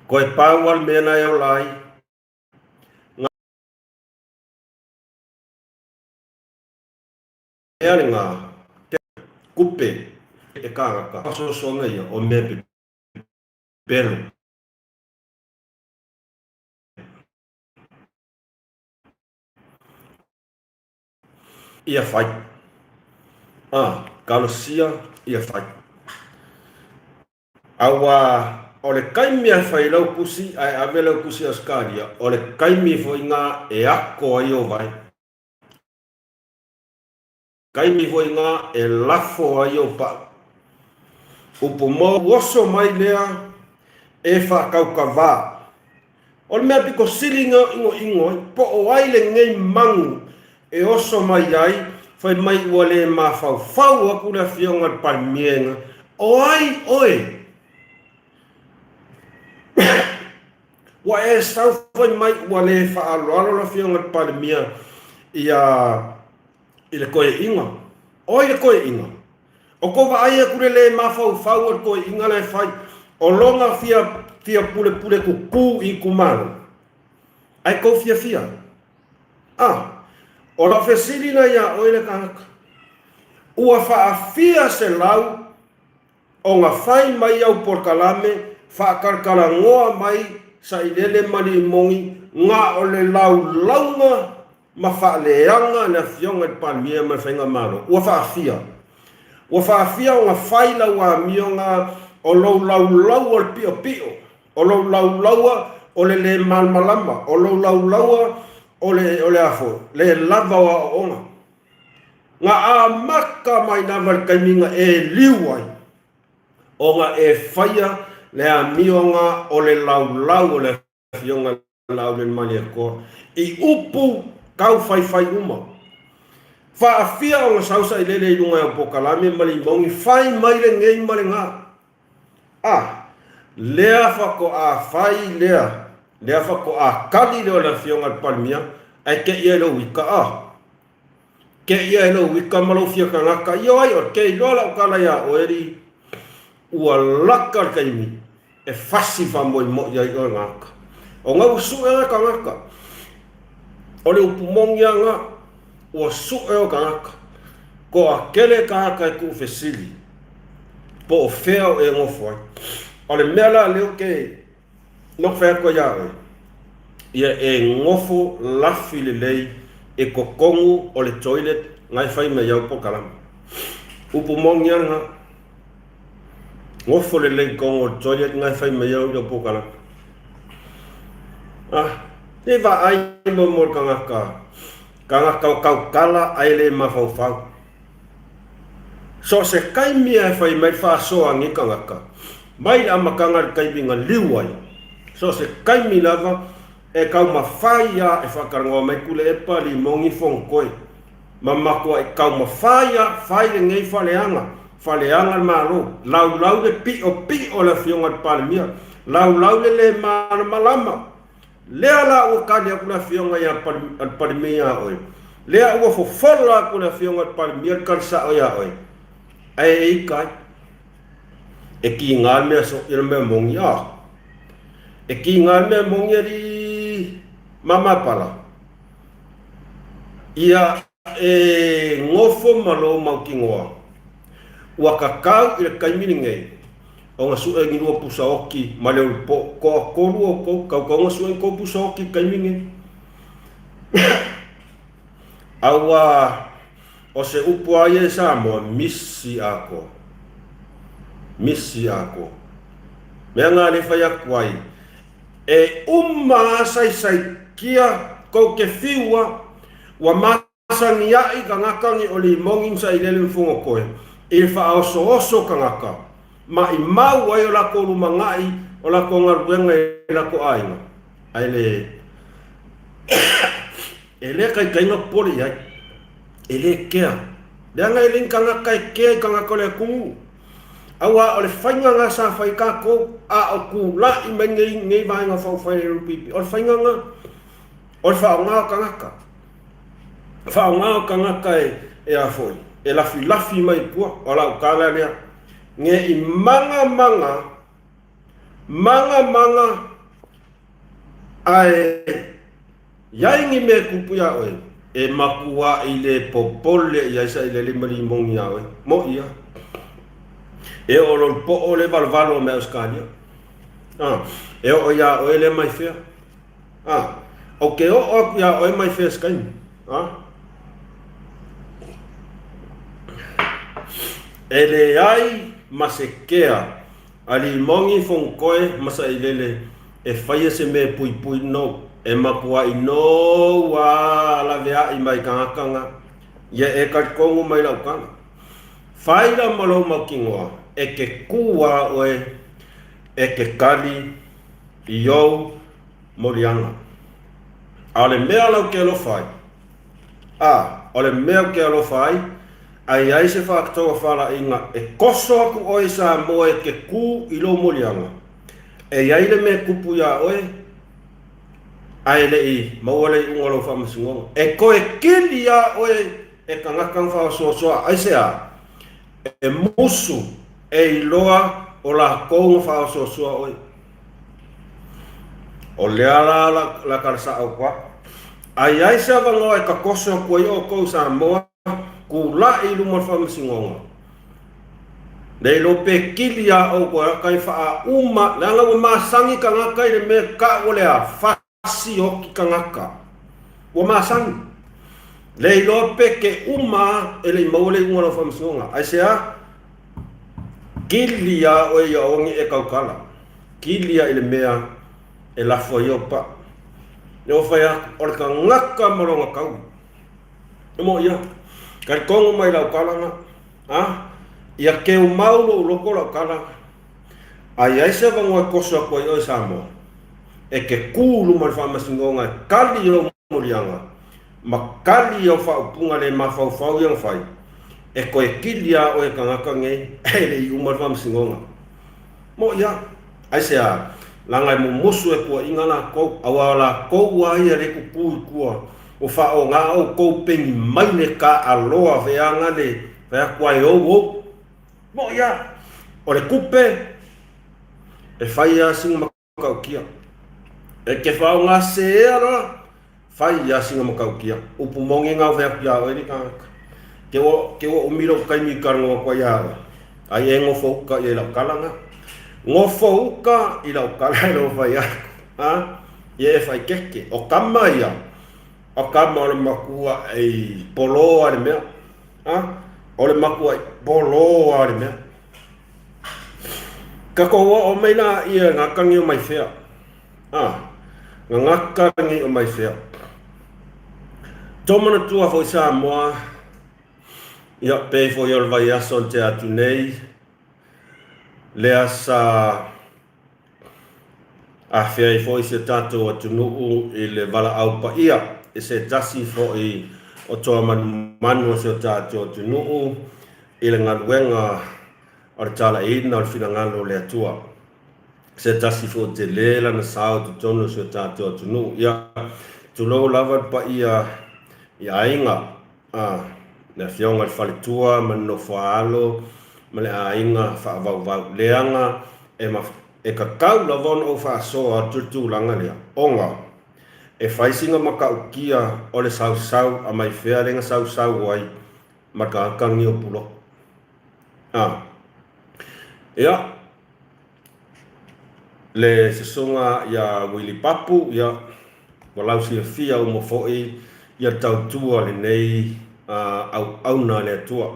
koe pau a le mea na e ola ai nga mea le nga te kupe e kangaka sosoga ia o mea pepelo. Ia fai. A, kalosia ia fai. Auā, o le kaimi a fai lau pusi ae ave lau pusi i Ausetalia, o le kaimi foi ngā e ako ai o vai. Taimi foi nga e lafo ai ou pau. Upu mou oso mai lea e faakaukavā. O le mea pito sili na inoino ai, po o ai lenei magu e oso mai ai, fai mai ua le mafaufau atu le Afioga i le Palemia, o ai oe? Ua e sau fai mai ua le faaaloalo le Afioga i le Palemia ia i le toeaina. O ai le toeaina? O kou vaai atu le le mafaufau o le toeaina la e fai, o lona fia, fia pulepule tutū i itumalo. Ae tou fiafia? A, o lau fesili la iā oe le tagata, ua faafia 100 Ona fai mai au polokalame faakalakalanoa mai sailele ma limoni na o le laulauga ma faaleaga le Afioga i le Palemia ma le Faigamalo. Ua faafia. Ua faafia ona fai lau amioga o lou laulaua o le piopio, o lou laulaua o le le malamalama, o lou laulaua o le, o le a foi, le lava o aoaoga. Na amata mai lava i le taimi na e liu ai, ona e faia le amioga o le laulau o le Afioga Laaulialemalietoa i upu tau faifai uma. Faafia ona sau sailele i luga o polokalame ma limoni fai mai lenei ma lena. A, lea faatoa fai lea, lea faatoa kali lea o le Afioga i le Palemia, ae te i ai lou ika a. Te i ai lou ika ma lou fia tagata, io ai oe, ke iloa lau tala iā oe alii, ua laka le taimi e fasi faamoemoe ai oe gata. O na ua suʻe oe tagata, o le upu moni a na, ua suʻe oe tagata. Toatele tagata e tuufesili po o fea o e nofo ai. O le mea la lea ou te Na fai atu ai ia oe, ia e nofo lafi lelei i totonu o le toilet na e fai mai au polokalame. Upu moni a lena. Nofo lelei i totonu o le toilet na e fai mai au lau polokalame. Ah, se i vaai mo mo le tagata, tagata o tautala ae le mafaufau. So o se taimi lava e fai mai le faasoa a nei tagata, mai le amataga i le taimi na liu ai, so o se taimi lava e taumafai lava e faatalanoa mai Tuilaepa, Limoni, Fonotoe, ma matuai taumafai lava fai lenei faaleaga, faaleaga le Malo, laulau le piopio o le Afioga i le Palemia, laulau le le malamalama. Lea la ua tali atu le Afioga ia le Palemia iā oe, lea ua fofola atu le Afioga i le Palemia le tali sao iā oe, ae e ita ai. E kiga le mea so, le mea moni, a. E kiga le mea moni alii mamapala. Ia E nofo ma lou mautinoa, ua tatau i le taimi lenei ona suʻe ni lua pusa oki ma le ulupo. Toatolu outou, tatau ona suʻe ni tou pusa oki i le taimi lenei. A ua o se upu a ia i Samoa, misi atoa. Misi atoa. Mea na le fai atu ai, e uma a saisaitia tou te fiu a. Ua masani aʻi tagata ni o limoni ma sailele ma fonotoe i le faaosooso tagata, ma i mau ai o latou lumanaʻi o latou galuega i latou aiga, ae le e le taitaiga popole i ai, e le kea. Leaga e le ni tagata e kea i tagata o le atunuu. Aua o le faiga na sa fai tatou a o tulaʻi mai nei nei vaega faaupufai a le LPP, o le faiga na. O le faaaoga o tagata. Faaaoga o tagata e, e a foi, e lafilafi mai i tua. O lau tala lea. Ne i maga maga, maga maga, ae iai ni mea e tupu iā oe, e matuaʻi le popole i ai sailele ma limoni iā oe. Moʻi lava. E oo loa i le poʻo le valevalo o mea Ausetalia. A, e oo iā oe lea mai fea. A, ou te oo atu iā oe mai fea se taimi. A. E leai ma se kea a limoni fonotoe ma sailele e faia se mea e puipui nou, e makuaʻi nou a laveaʻi mai tagata na. Ia e talitonu mai lau tala. Fai la ma lou mautinoa, e te kū lava oe e te kali i ou moliaga. A o le mea la ou te alofa ai, a, o le mea ou te alofa ai, a i ai se faatauafalaina e koso aku oe i Samoa e te kū i lou moliaga, e i ai le mea e tupu iā oe, a e le i maua le iuga o lou faamasinoga, e toe kili iā oe e tagata na faaosoasoa, aisea? E musu, e iloa o lakou na faaosoasoa oe. O lea la la tala sa'o atu au. A i ai se avanoa e tatoso atu ai outou Samoa, tula'i i luma o le faamasinoga, le iloa pe kili iā outou e ata i faauma, leaga ua masani tagata i le mea e ta'u o le a, sioki tagata. Ua masani. Le iloa pe ke uma e le i maua le iuga o lau faamasinoga. Aisea? Kili iā oe ia ogi e tautala. Kili ia i le mea e lafo ai ou paʻa. Lea ua fai atu, o le tagata ma lona taui. E moʻi ia. Talitonu mai lau tala na. A? Ia keumau lou loto lau tala. A i ai se avanoa e koso atu ai oe Samoa, e te kū i luma o le faamasinoga e kali i ou moliaga, ma kali i au faaupuga le mafaufau ia na fai, e toe kili lava oe e tagata nei e le i uma le faamasinoga. Moʻi lava. Aisea? Leaga e mumusu e tuuaiga latou, aua o latou lava ia lea e tutū i tua, ua faaaoga outou peni mai le taaaloa feaga le fai atu ai e ou ou. Moʻi lava, o le tupe e fai lava sina matautia. E te faaaogasēa la, fai lava sina matautia. Upu moni na fai atu iā oe le tagata. Ke ua, ke ua umi lou taimi i talanoa atu ai iā oe, ai e nofo uka i ai lau tala na. Nofo uka i lau tala e lau fai atu, a, ia e faaeteete. O tama ia, o tama o le makua e polō lava i le mea. A, o le makuaʻi polō lava le mea. Tatou oo mai la ia ngā tangi o Maifea. A, ngā ngā tangi o Maifea. Tō manatua foi Samoa, ia pei foi o le vaiaso na tea atu nei, lea sa Afea ai foi si o tatou atunuu i le valaau paia i se tasi foi o toa manumanu o si o tatou atunuu i le galuega o le talaiina o le finagalo o le Atua. Se tasi foi o tele lana sao i totonu o si o tatou atunuu. Ia, tulou lava le paia i aiga A, le afioga i le faletua ma le nofoaalo ma le aiga faavauvau leaga e e tatau lava ona ou faasoa atu le tulaga lea, ona e fai sina matautia o le sausau a mai fea lea na sausau ai ma le tagata lenei o Puloku. A, ia, Le susuga ia Willie Papu, ia, ua lausilafia uma foi ia tautua lenei auauna a le Atua.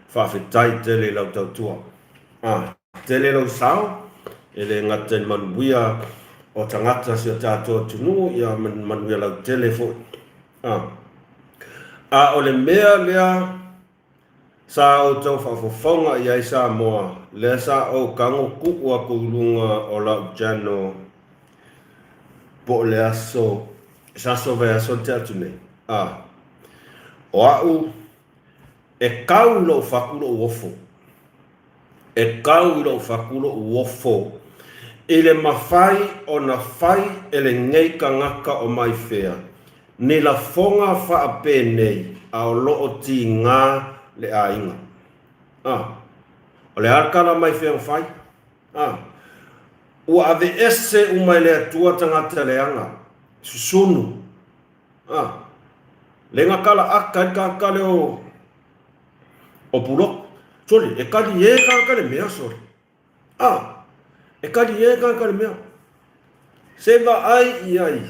Faafetai tele i lau tautua. Tele lou sao, e le gata i le manuia o tagata o si o tatou atunuu, ia ma le manuia lautele foi. A o le mea lea Sa outou faafofoga i ai Samoa, lea sa ou tago tuu atu i luga o lau channel po o le aso, se aso vaiaso na tea atu nei. A, o a'u, e kau i lou fatu lou ofo. E kau i lou fatu lou ofo i le mafai ona fai e lenei tagata o Maifea ni lafoga faapenei a o lo o tiga le aiga. A, o le a le tala Maifea na fai? A, ua aveese uma e le Atua tagata leaga, susunu. A, le na tala aka ai le tagata lea o O Puloku. Sole, e kali ē kāka le mea, sole. A, e kali ē kāka le mea. Se vaai i ai,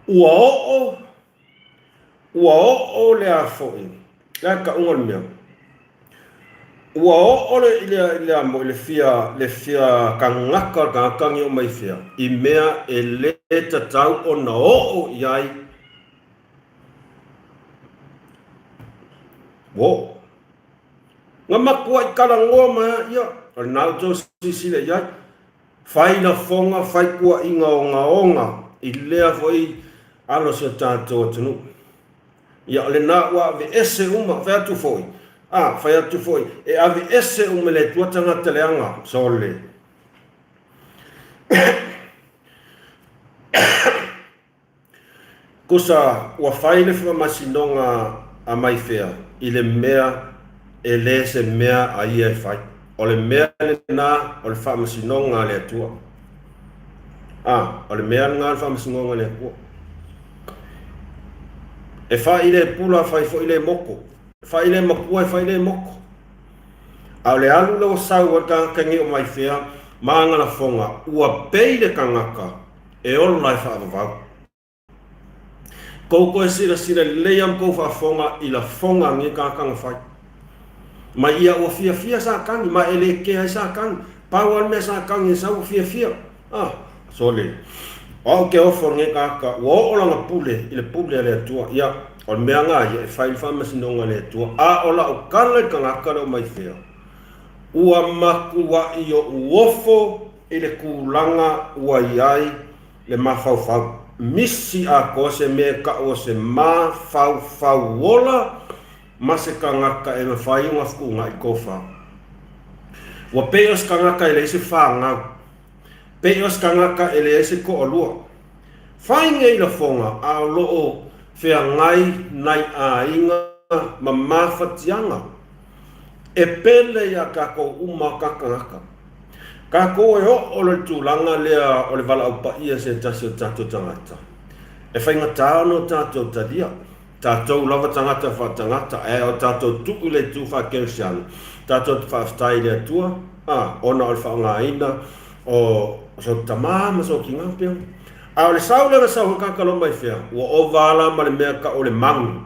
ua oo, ua oo le a foi, le a tauga o le mea. Ua oo le, i le, i le a mo, i le fia, le fia tagata o le tagata ni o mai fea, i mea e le tatau ona oo i ai. Ua oo. Na matuai talanoa mai a ia, o lena ua outou silasila i ai. Fai lafoga, fai tuuaiga ogaoga i lea foi alo o si o tatou atunuu. Ia, o lena ua aveese uma, fai atu foi, a, fai atu foi, e aveese uma e le Atua tagata leaga, sole. Kusa ua fai le faamasinoga a Maifea i le mea e le se mea a ia e fai. O le mea lena o le faamasinoga a le Atua. A, o le mea lena o le faamasinoga a le Atua. E fai le pula, fai foi le moko. E fai le makua, e fai le moko. A o le alu lea ua sau ai le tagata nei o Maifea ma ana lafoga, ua pei le tagata e ola e faavavau. Tou toe silasila lelei a ma tou faafofoga i lafoga a nei tagata na fai. Ma ia ua fiafia Satani, ma e le kea ai Satani. Pau lava le mea Satani e sau ua fiafia. Ah, sole. O au ke ofo nei tagata, ua oo lana pule i le pule a le Atua. Ia, o le mea na ia e fai le faamasinoga a le Atua. A o lau tala i le tagata lea o Maifea, ua matuai ou ofo i le tulaga ua i ai le mafaufau. Misi atoa se mea e tau o se mafaufau ola ma se tagata e mafai ona fetuunai tofa. Ua pei o se tagata e leai se fanau. Pei o se tagata e leai se toalua. Fai nei lafoga a o lo o feagai nai aiga ma mafatiaga. E pele iā tatou uma ka tagata. Tatou e oo loa i le tulaga lea o le valaau paia i se tasi o tatou tagata, e faigata ona o tatou talia. Tatou lava tagata faatagata, ae o tatou tuu i le itu faakerisiano, tatou te faafetai i le Atua, a, ona o le faaaogaina o sou tama ma sou tina pea. A o le sau lea na sau ai tagata loa mai fea, ua ova la ma le mea tau o le magu.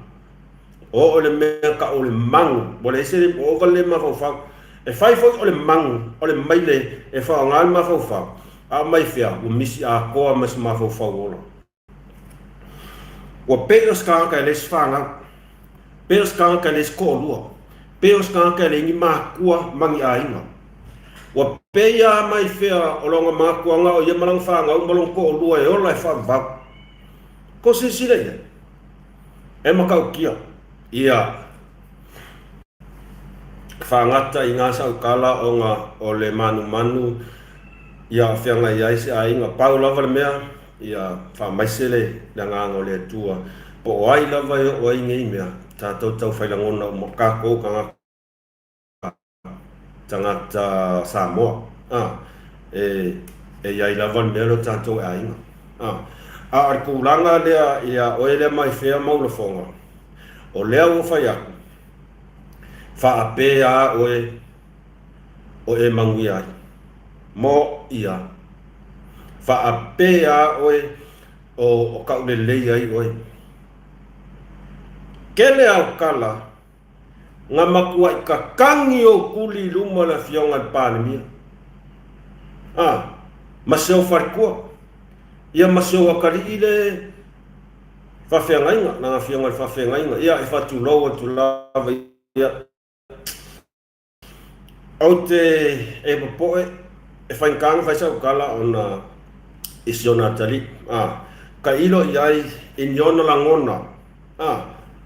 Oo i le mea tau o le magu, ua leai se, ua ova le le mafaufau. E fai foi o le magu, o le maile e faaaoga le mafaufau, a o mai fea, ua misi atoa ma se mafaufau ola. Ua pei o se tagata e leai se fanau, pei o se tagata e leai se toalua, pei o se tagata e leai ni matua ma ni aiga. Ua pei lava mai fea o lona matuaga o ia ma lana fanau ma lona toalua e ola e faavavau. Kou silasila i ai, e matautia ia faagata i gā saukala ona o le manumanu ia feagai ai se aiga. Pau lava le mea, Ia faamaise le agaga o le Atua, po o ai lava e oo ai nei mea, tatou tau fai lagona uma, tatou tagata, tagata Samoa, a, e, e i ai lava le mea lea o tatou e aiga. A, a o le tulaga lea ia oe lea mai fea mau lafoga, o lea ua fai atu, faapea a oe o e manuia ai. Mo ia, faapea oe o kaulelei ai oe. Kele au tala, na matuai kakagi ou tuli i luma o le afioga i le Palemia. A, ma si ou faletua, ia ma si ou atalii le faafeagaiga, lana afioga i le faafeagaiga, ia e faatulou atu lava ia. Ou te e popoe e faigata ona fai sau tala ona i si ona atalii, a, tailo i ai i ni ona lagona, a,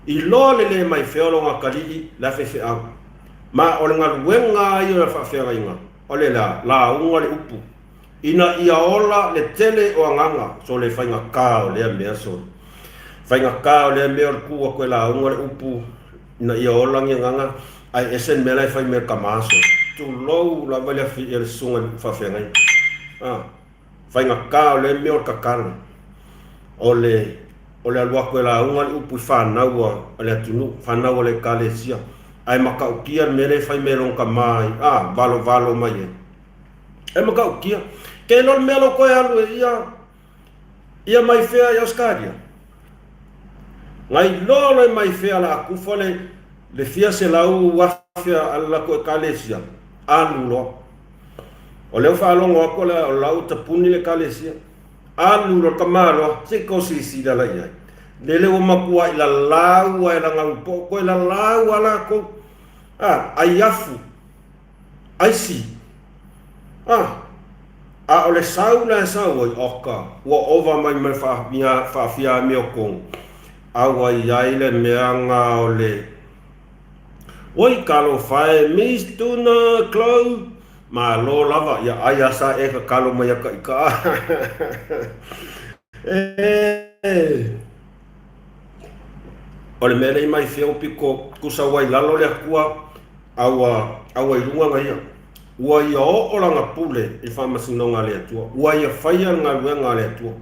iloa le le mai fea o lona atalii le faifeau. Ma o le galuega lava ia o le faafeagaiga, o le la, lauga le upu, ina ia ola le tele o agaga, sole faigata o lea mea sole. Faigata o lea mea o le tu atu e lauga le upu ina ia ola ni agaga, ae ese le mea la e fai mai e le tama sole. Tulou lava le afi le susuga i le faafeagaiga. A, faigata o lea mea o le tatalo, o le o le alu atu e lauga le upu i fanau a le atunuu, fanau a le Ekalesia, ae matautia le mea lea e fai mai e lona tama i, a, valovalo mai ai. E matautia. Ke iloa le mea lea ua toe alu e ia, ia mai fea i Ausetalia? Na iloa loa e mai fea la tufa le, le fia 100,000 a le latou ekalesia, alu loa. O lea ua faalogo atu o la ua tapuni le ekalesia. Alu loa le tama loa, se i tou silasila la i ai. Lele ua makuaʻi lalau a e lagalu poʻo koe lalau a lakou. A, ʻai afu, ʻaisi. A, a o le sau la e sau ai, oka, ua ova mai ma le faafiamio kong, a ua i ai le mea ga o le Oi, talofa e Miss Tuna Chloe, malo lava, ia ai a sa e kakalo mai a ka ika. E, o le mea lea i mai fea ua piko tusa ua i lalo le Atua a ua, a ua i luga na ia. Ua ia oo lana pule i le faamasinoga a le Atua. Ua ia faia le galuega a le Atua.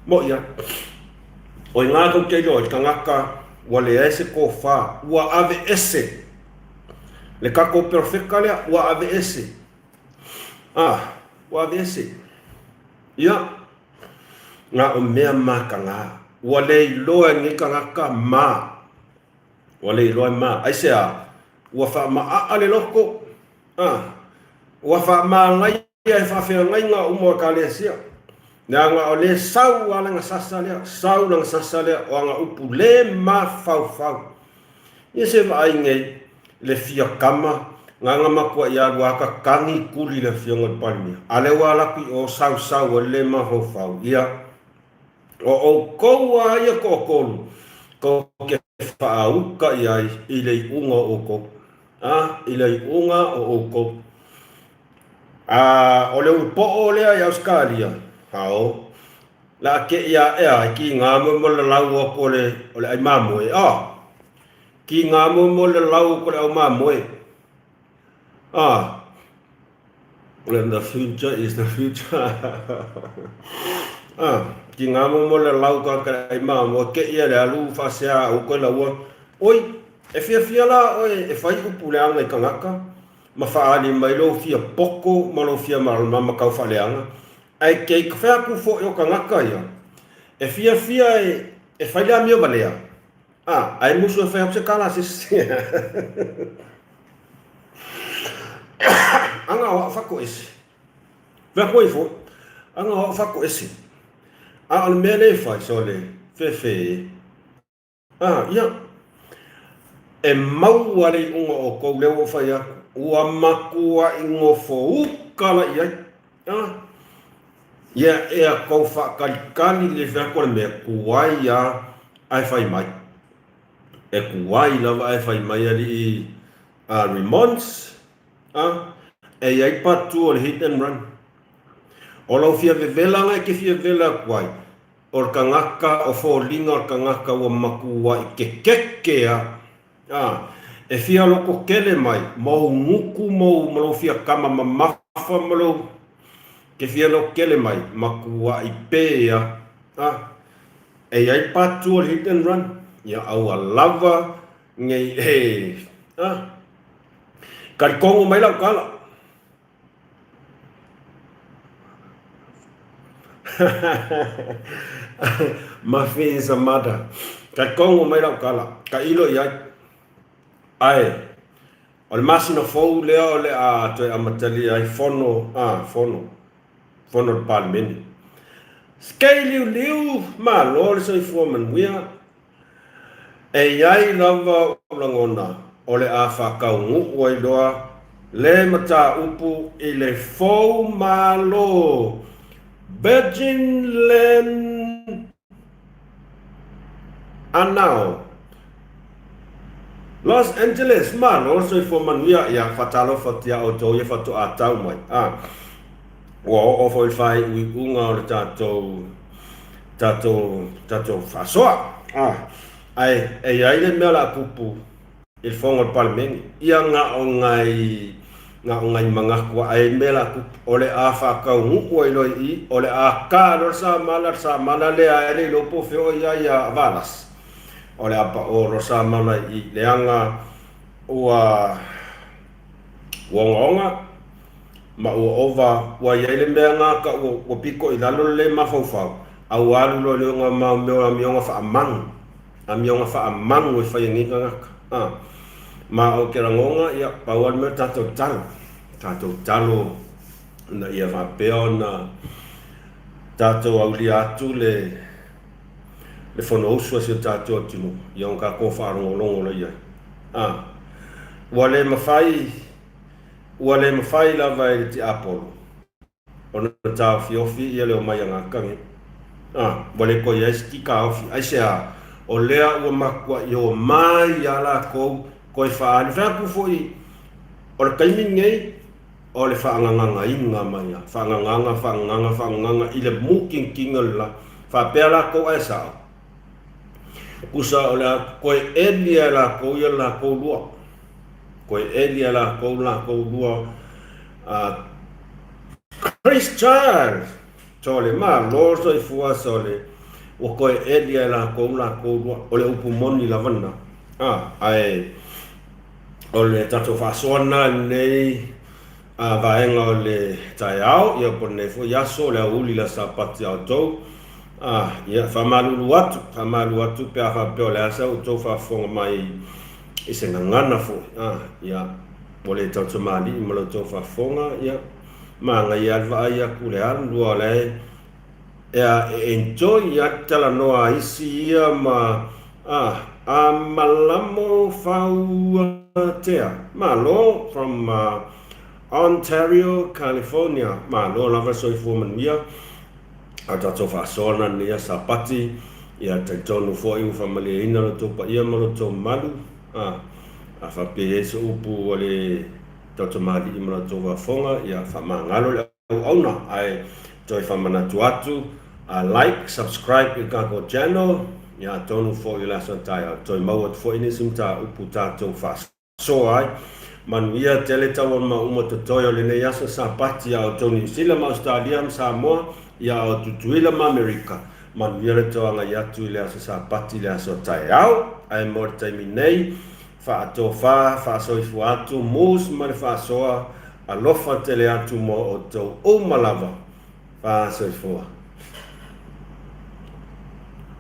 Moʻi ai. O i ngā tou te iloa i le tagata ua leai se tofa, ua aveese le tatou perofeta lea, ua aveese. Ah, ua aveese. Ia, na o mea mataga. Ua le iloa e lenei tagata ma. Ua le iloa e ma. Aisea? Ua faamaaa le loto. Ah, ua faamalaia e faafeagaiga uma o Ekalesia, leaga o lea sau lava lana sasa lea, sau lana sasa lea, o ana upu le mafaufau. Ia se vaai nei le fia kama, nana matuaʻi alu a tatagi tuli le afioga i le Palemia, a lea ua alu atu i o sau sau ai le le mafaufau. Ia, o ʻoukou a ia toʻatolu, tou te faauka i ai i le iuga o ʻoukou. A, i le iuga o ʻoukou. A o le ulupoʻo lea i Ausetalia, ao, la a keʻi aʻe a e kīnā mo mo le lau aku o le, o le ʻai mamoe, a, kīnā mo mo le lau aku o le ʻau mamoe, a, the future is the future, a, kīnā mo mo le lau ka ka le ʻai mamoe, keʻi a le alu faasea a uka laua, oi, e fiafia la ʻoe e fai upu leaga i kanaka, ma faaali mai lou fia poto ma lou fia malamalama tau faaleaga, ae kei ka fai atu foi o tagata ia, e fiafia e fai le amio valea, a, ae musu e fai atu se tala a se isi. Aga o au fatoese. Fai atu ai foi, aga o au fatoese. A o le mea lea e fai, sole, fefe e. A, ia. E maua le iuga o kou leo ua fai atu, ua matuaʻi nofo uka la i ai. A, ia ea kou faakalikali le fai atu o le mea tuai a ae fai mai. E tuai lava ae fai mai alii a Remons, a, e i ai part 2 o le hit and run. O lau fia vevela na e ke fia vevela atu ai, O le kanaka, o foliga o le kanaka ua makuaʻi kekeke a, a, e fia loko kele mai, mou gutu mou ma lou fia kama mamafa ma lou, ke fia loko kele mai, makuaʻi pe a, a, e iai part 2 o le hit and run, ia a ua lava nei e, a, kalikogo mai lau kala. Mafi is a mother. Ka kongo mai lau kala, ka ilo i ai. Ae, o le masina fou lea o le a toe amatalia ai fono, a, fono, fono le Palemene. Skei liuliu, malo le soifua manuia. E i ai lava ou lagona o le a faataunuu ai loa le mataupu i le fou malo Virgin Land Anao, Los Angeles, malo le soifua manuia, ia faatalofa atu iā outou ia faatoa tau mai. A, ua oo foi le faaiuiuga o le tatou tatou tatou faasoa. A, ae e i ai le mea o le a tupu i le fono a le Palemene, ia na o nai na o nai manatu lava, ae mea o le a tupu, o le a faataunuu ai loa i i, o le a ta loa le samala, le samala lea e le iloa po o fea o i ai ia Valasi, o le a pao loa le samala i i, leaga ua ua ogaoga ma ua ova, ua i ai le mea na ka ua, ua piko i lalo le le mafaufau, a ua alu loa i le oga mau mea o amioga faamanu, amioga faamanu e fai e nei tagata. A, ma o ke lagona, ia, pau lava le mea o tatou talo, tatou talo ina ia faapea ona tatou aulia atu le. Le Fonousu a si o tatou atunuu, ia ona tatou faalogologo loa i ai. A, ua le mafai, ua le mafai lava e le tiapolo ona taofiofi ia le omai a Gakane. A, ua le toe i ai se titaofi. Aisea? O lea ua matuai omai lava latou toe faaali. Fai atu foi, o le taimi lenei, o le faagagagaina mai lava, faagagaga, faagagaga, faagagaga i le mutinitini o le la. Faapea latou ae sao, tusa o le a toe eli lava e latou ia le latou lua. Toe eli lava e latou le latou lua. Chris Charles! Sole, malo soifua sole, ua toe eli lava e latou le latou lua. O le upu moni lava lena. Ae o le tatou faasoa lena i lenei vaega o le taeao, ia po o lenei foi aso, o le aoauli i le Aso Sapati a outou. Ia, faamalulu atu, faamalulu atu pe a faapea o le a sa outou faafofoga mai i se gagana foi. Ia, ua le tautamalii ma la outou faafofoga, ia, manaia lava le vaai atu i le alu, lua o la e e enjoy a talanoa a isi ia ma a a malamo fauatea malo from Ontario California malo lava soifua manuia a tatou faasoa na lenei aso Sapati ia talitonu foi ua faamalieina lo outou paia ma lo outou mamalu a a faapea i ai se upu ua le tautamalii ma la outou faafofoga ia faamagalo le auauna ae toe faamanatu atu like subscribe i le tatou channel ia atonu foi o le aso taeao toe maua atu foi nisi mataupu tatou faasoa ai manuia tele taualumaga uma totoe o lenei aso Sapati ia outou Niu Sila ma Ausetalia ma Samoa ia o Tutuila ma Amerika manuia le tou agai atu i le aso Sapati le aso taeao ae mo le taimi nei Faatofa, faasoifua atu, mus ma le faasoa, alofa tele atu mo outou uma lava. Faasoifua.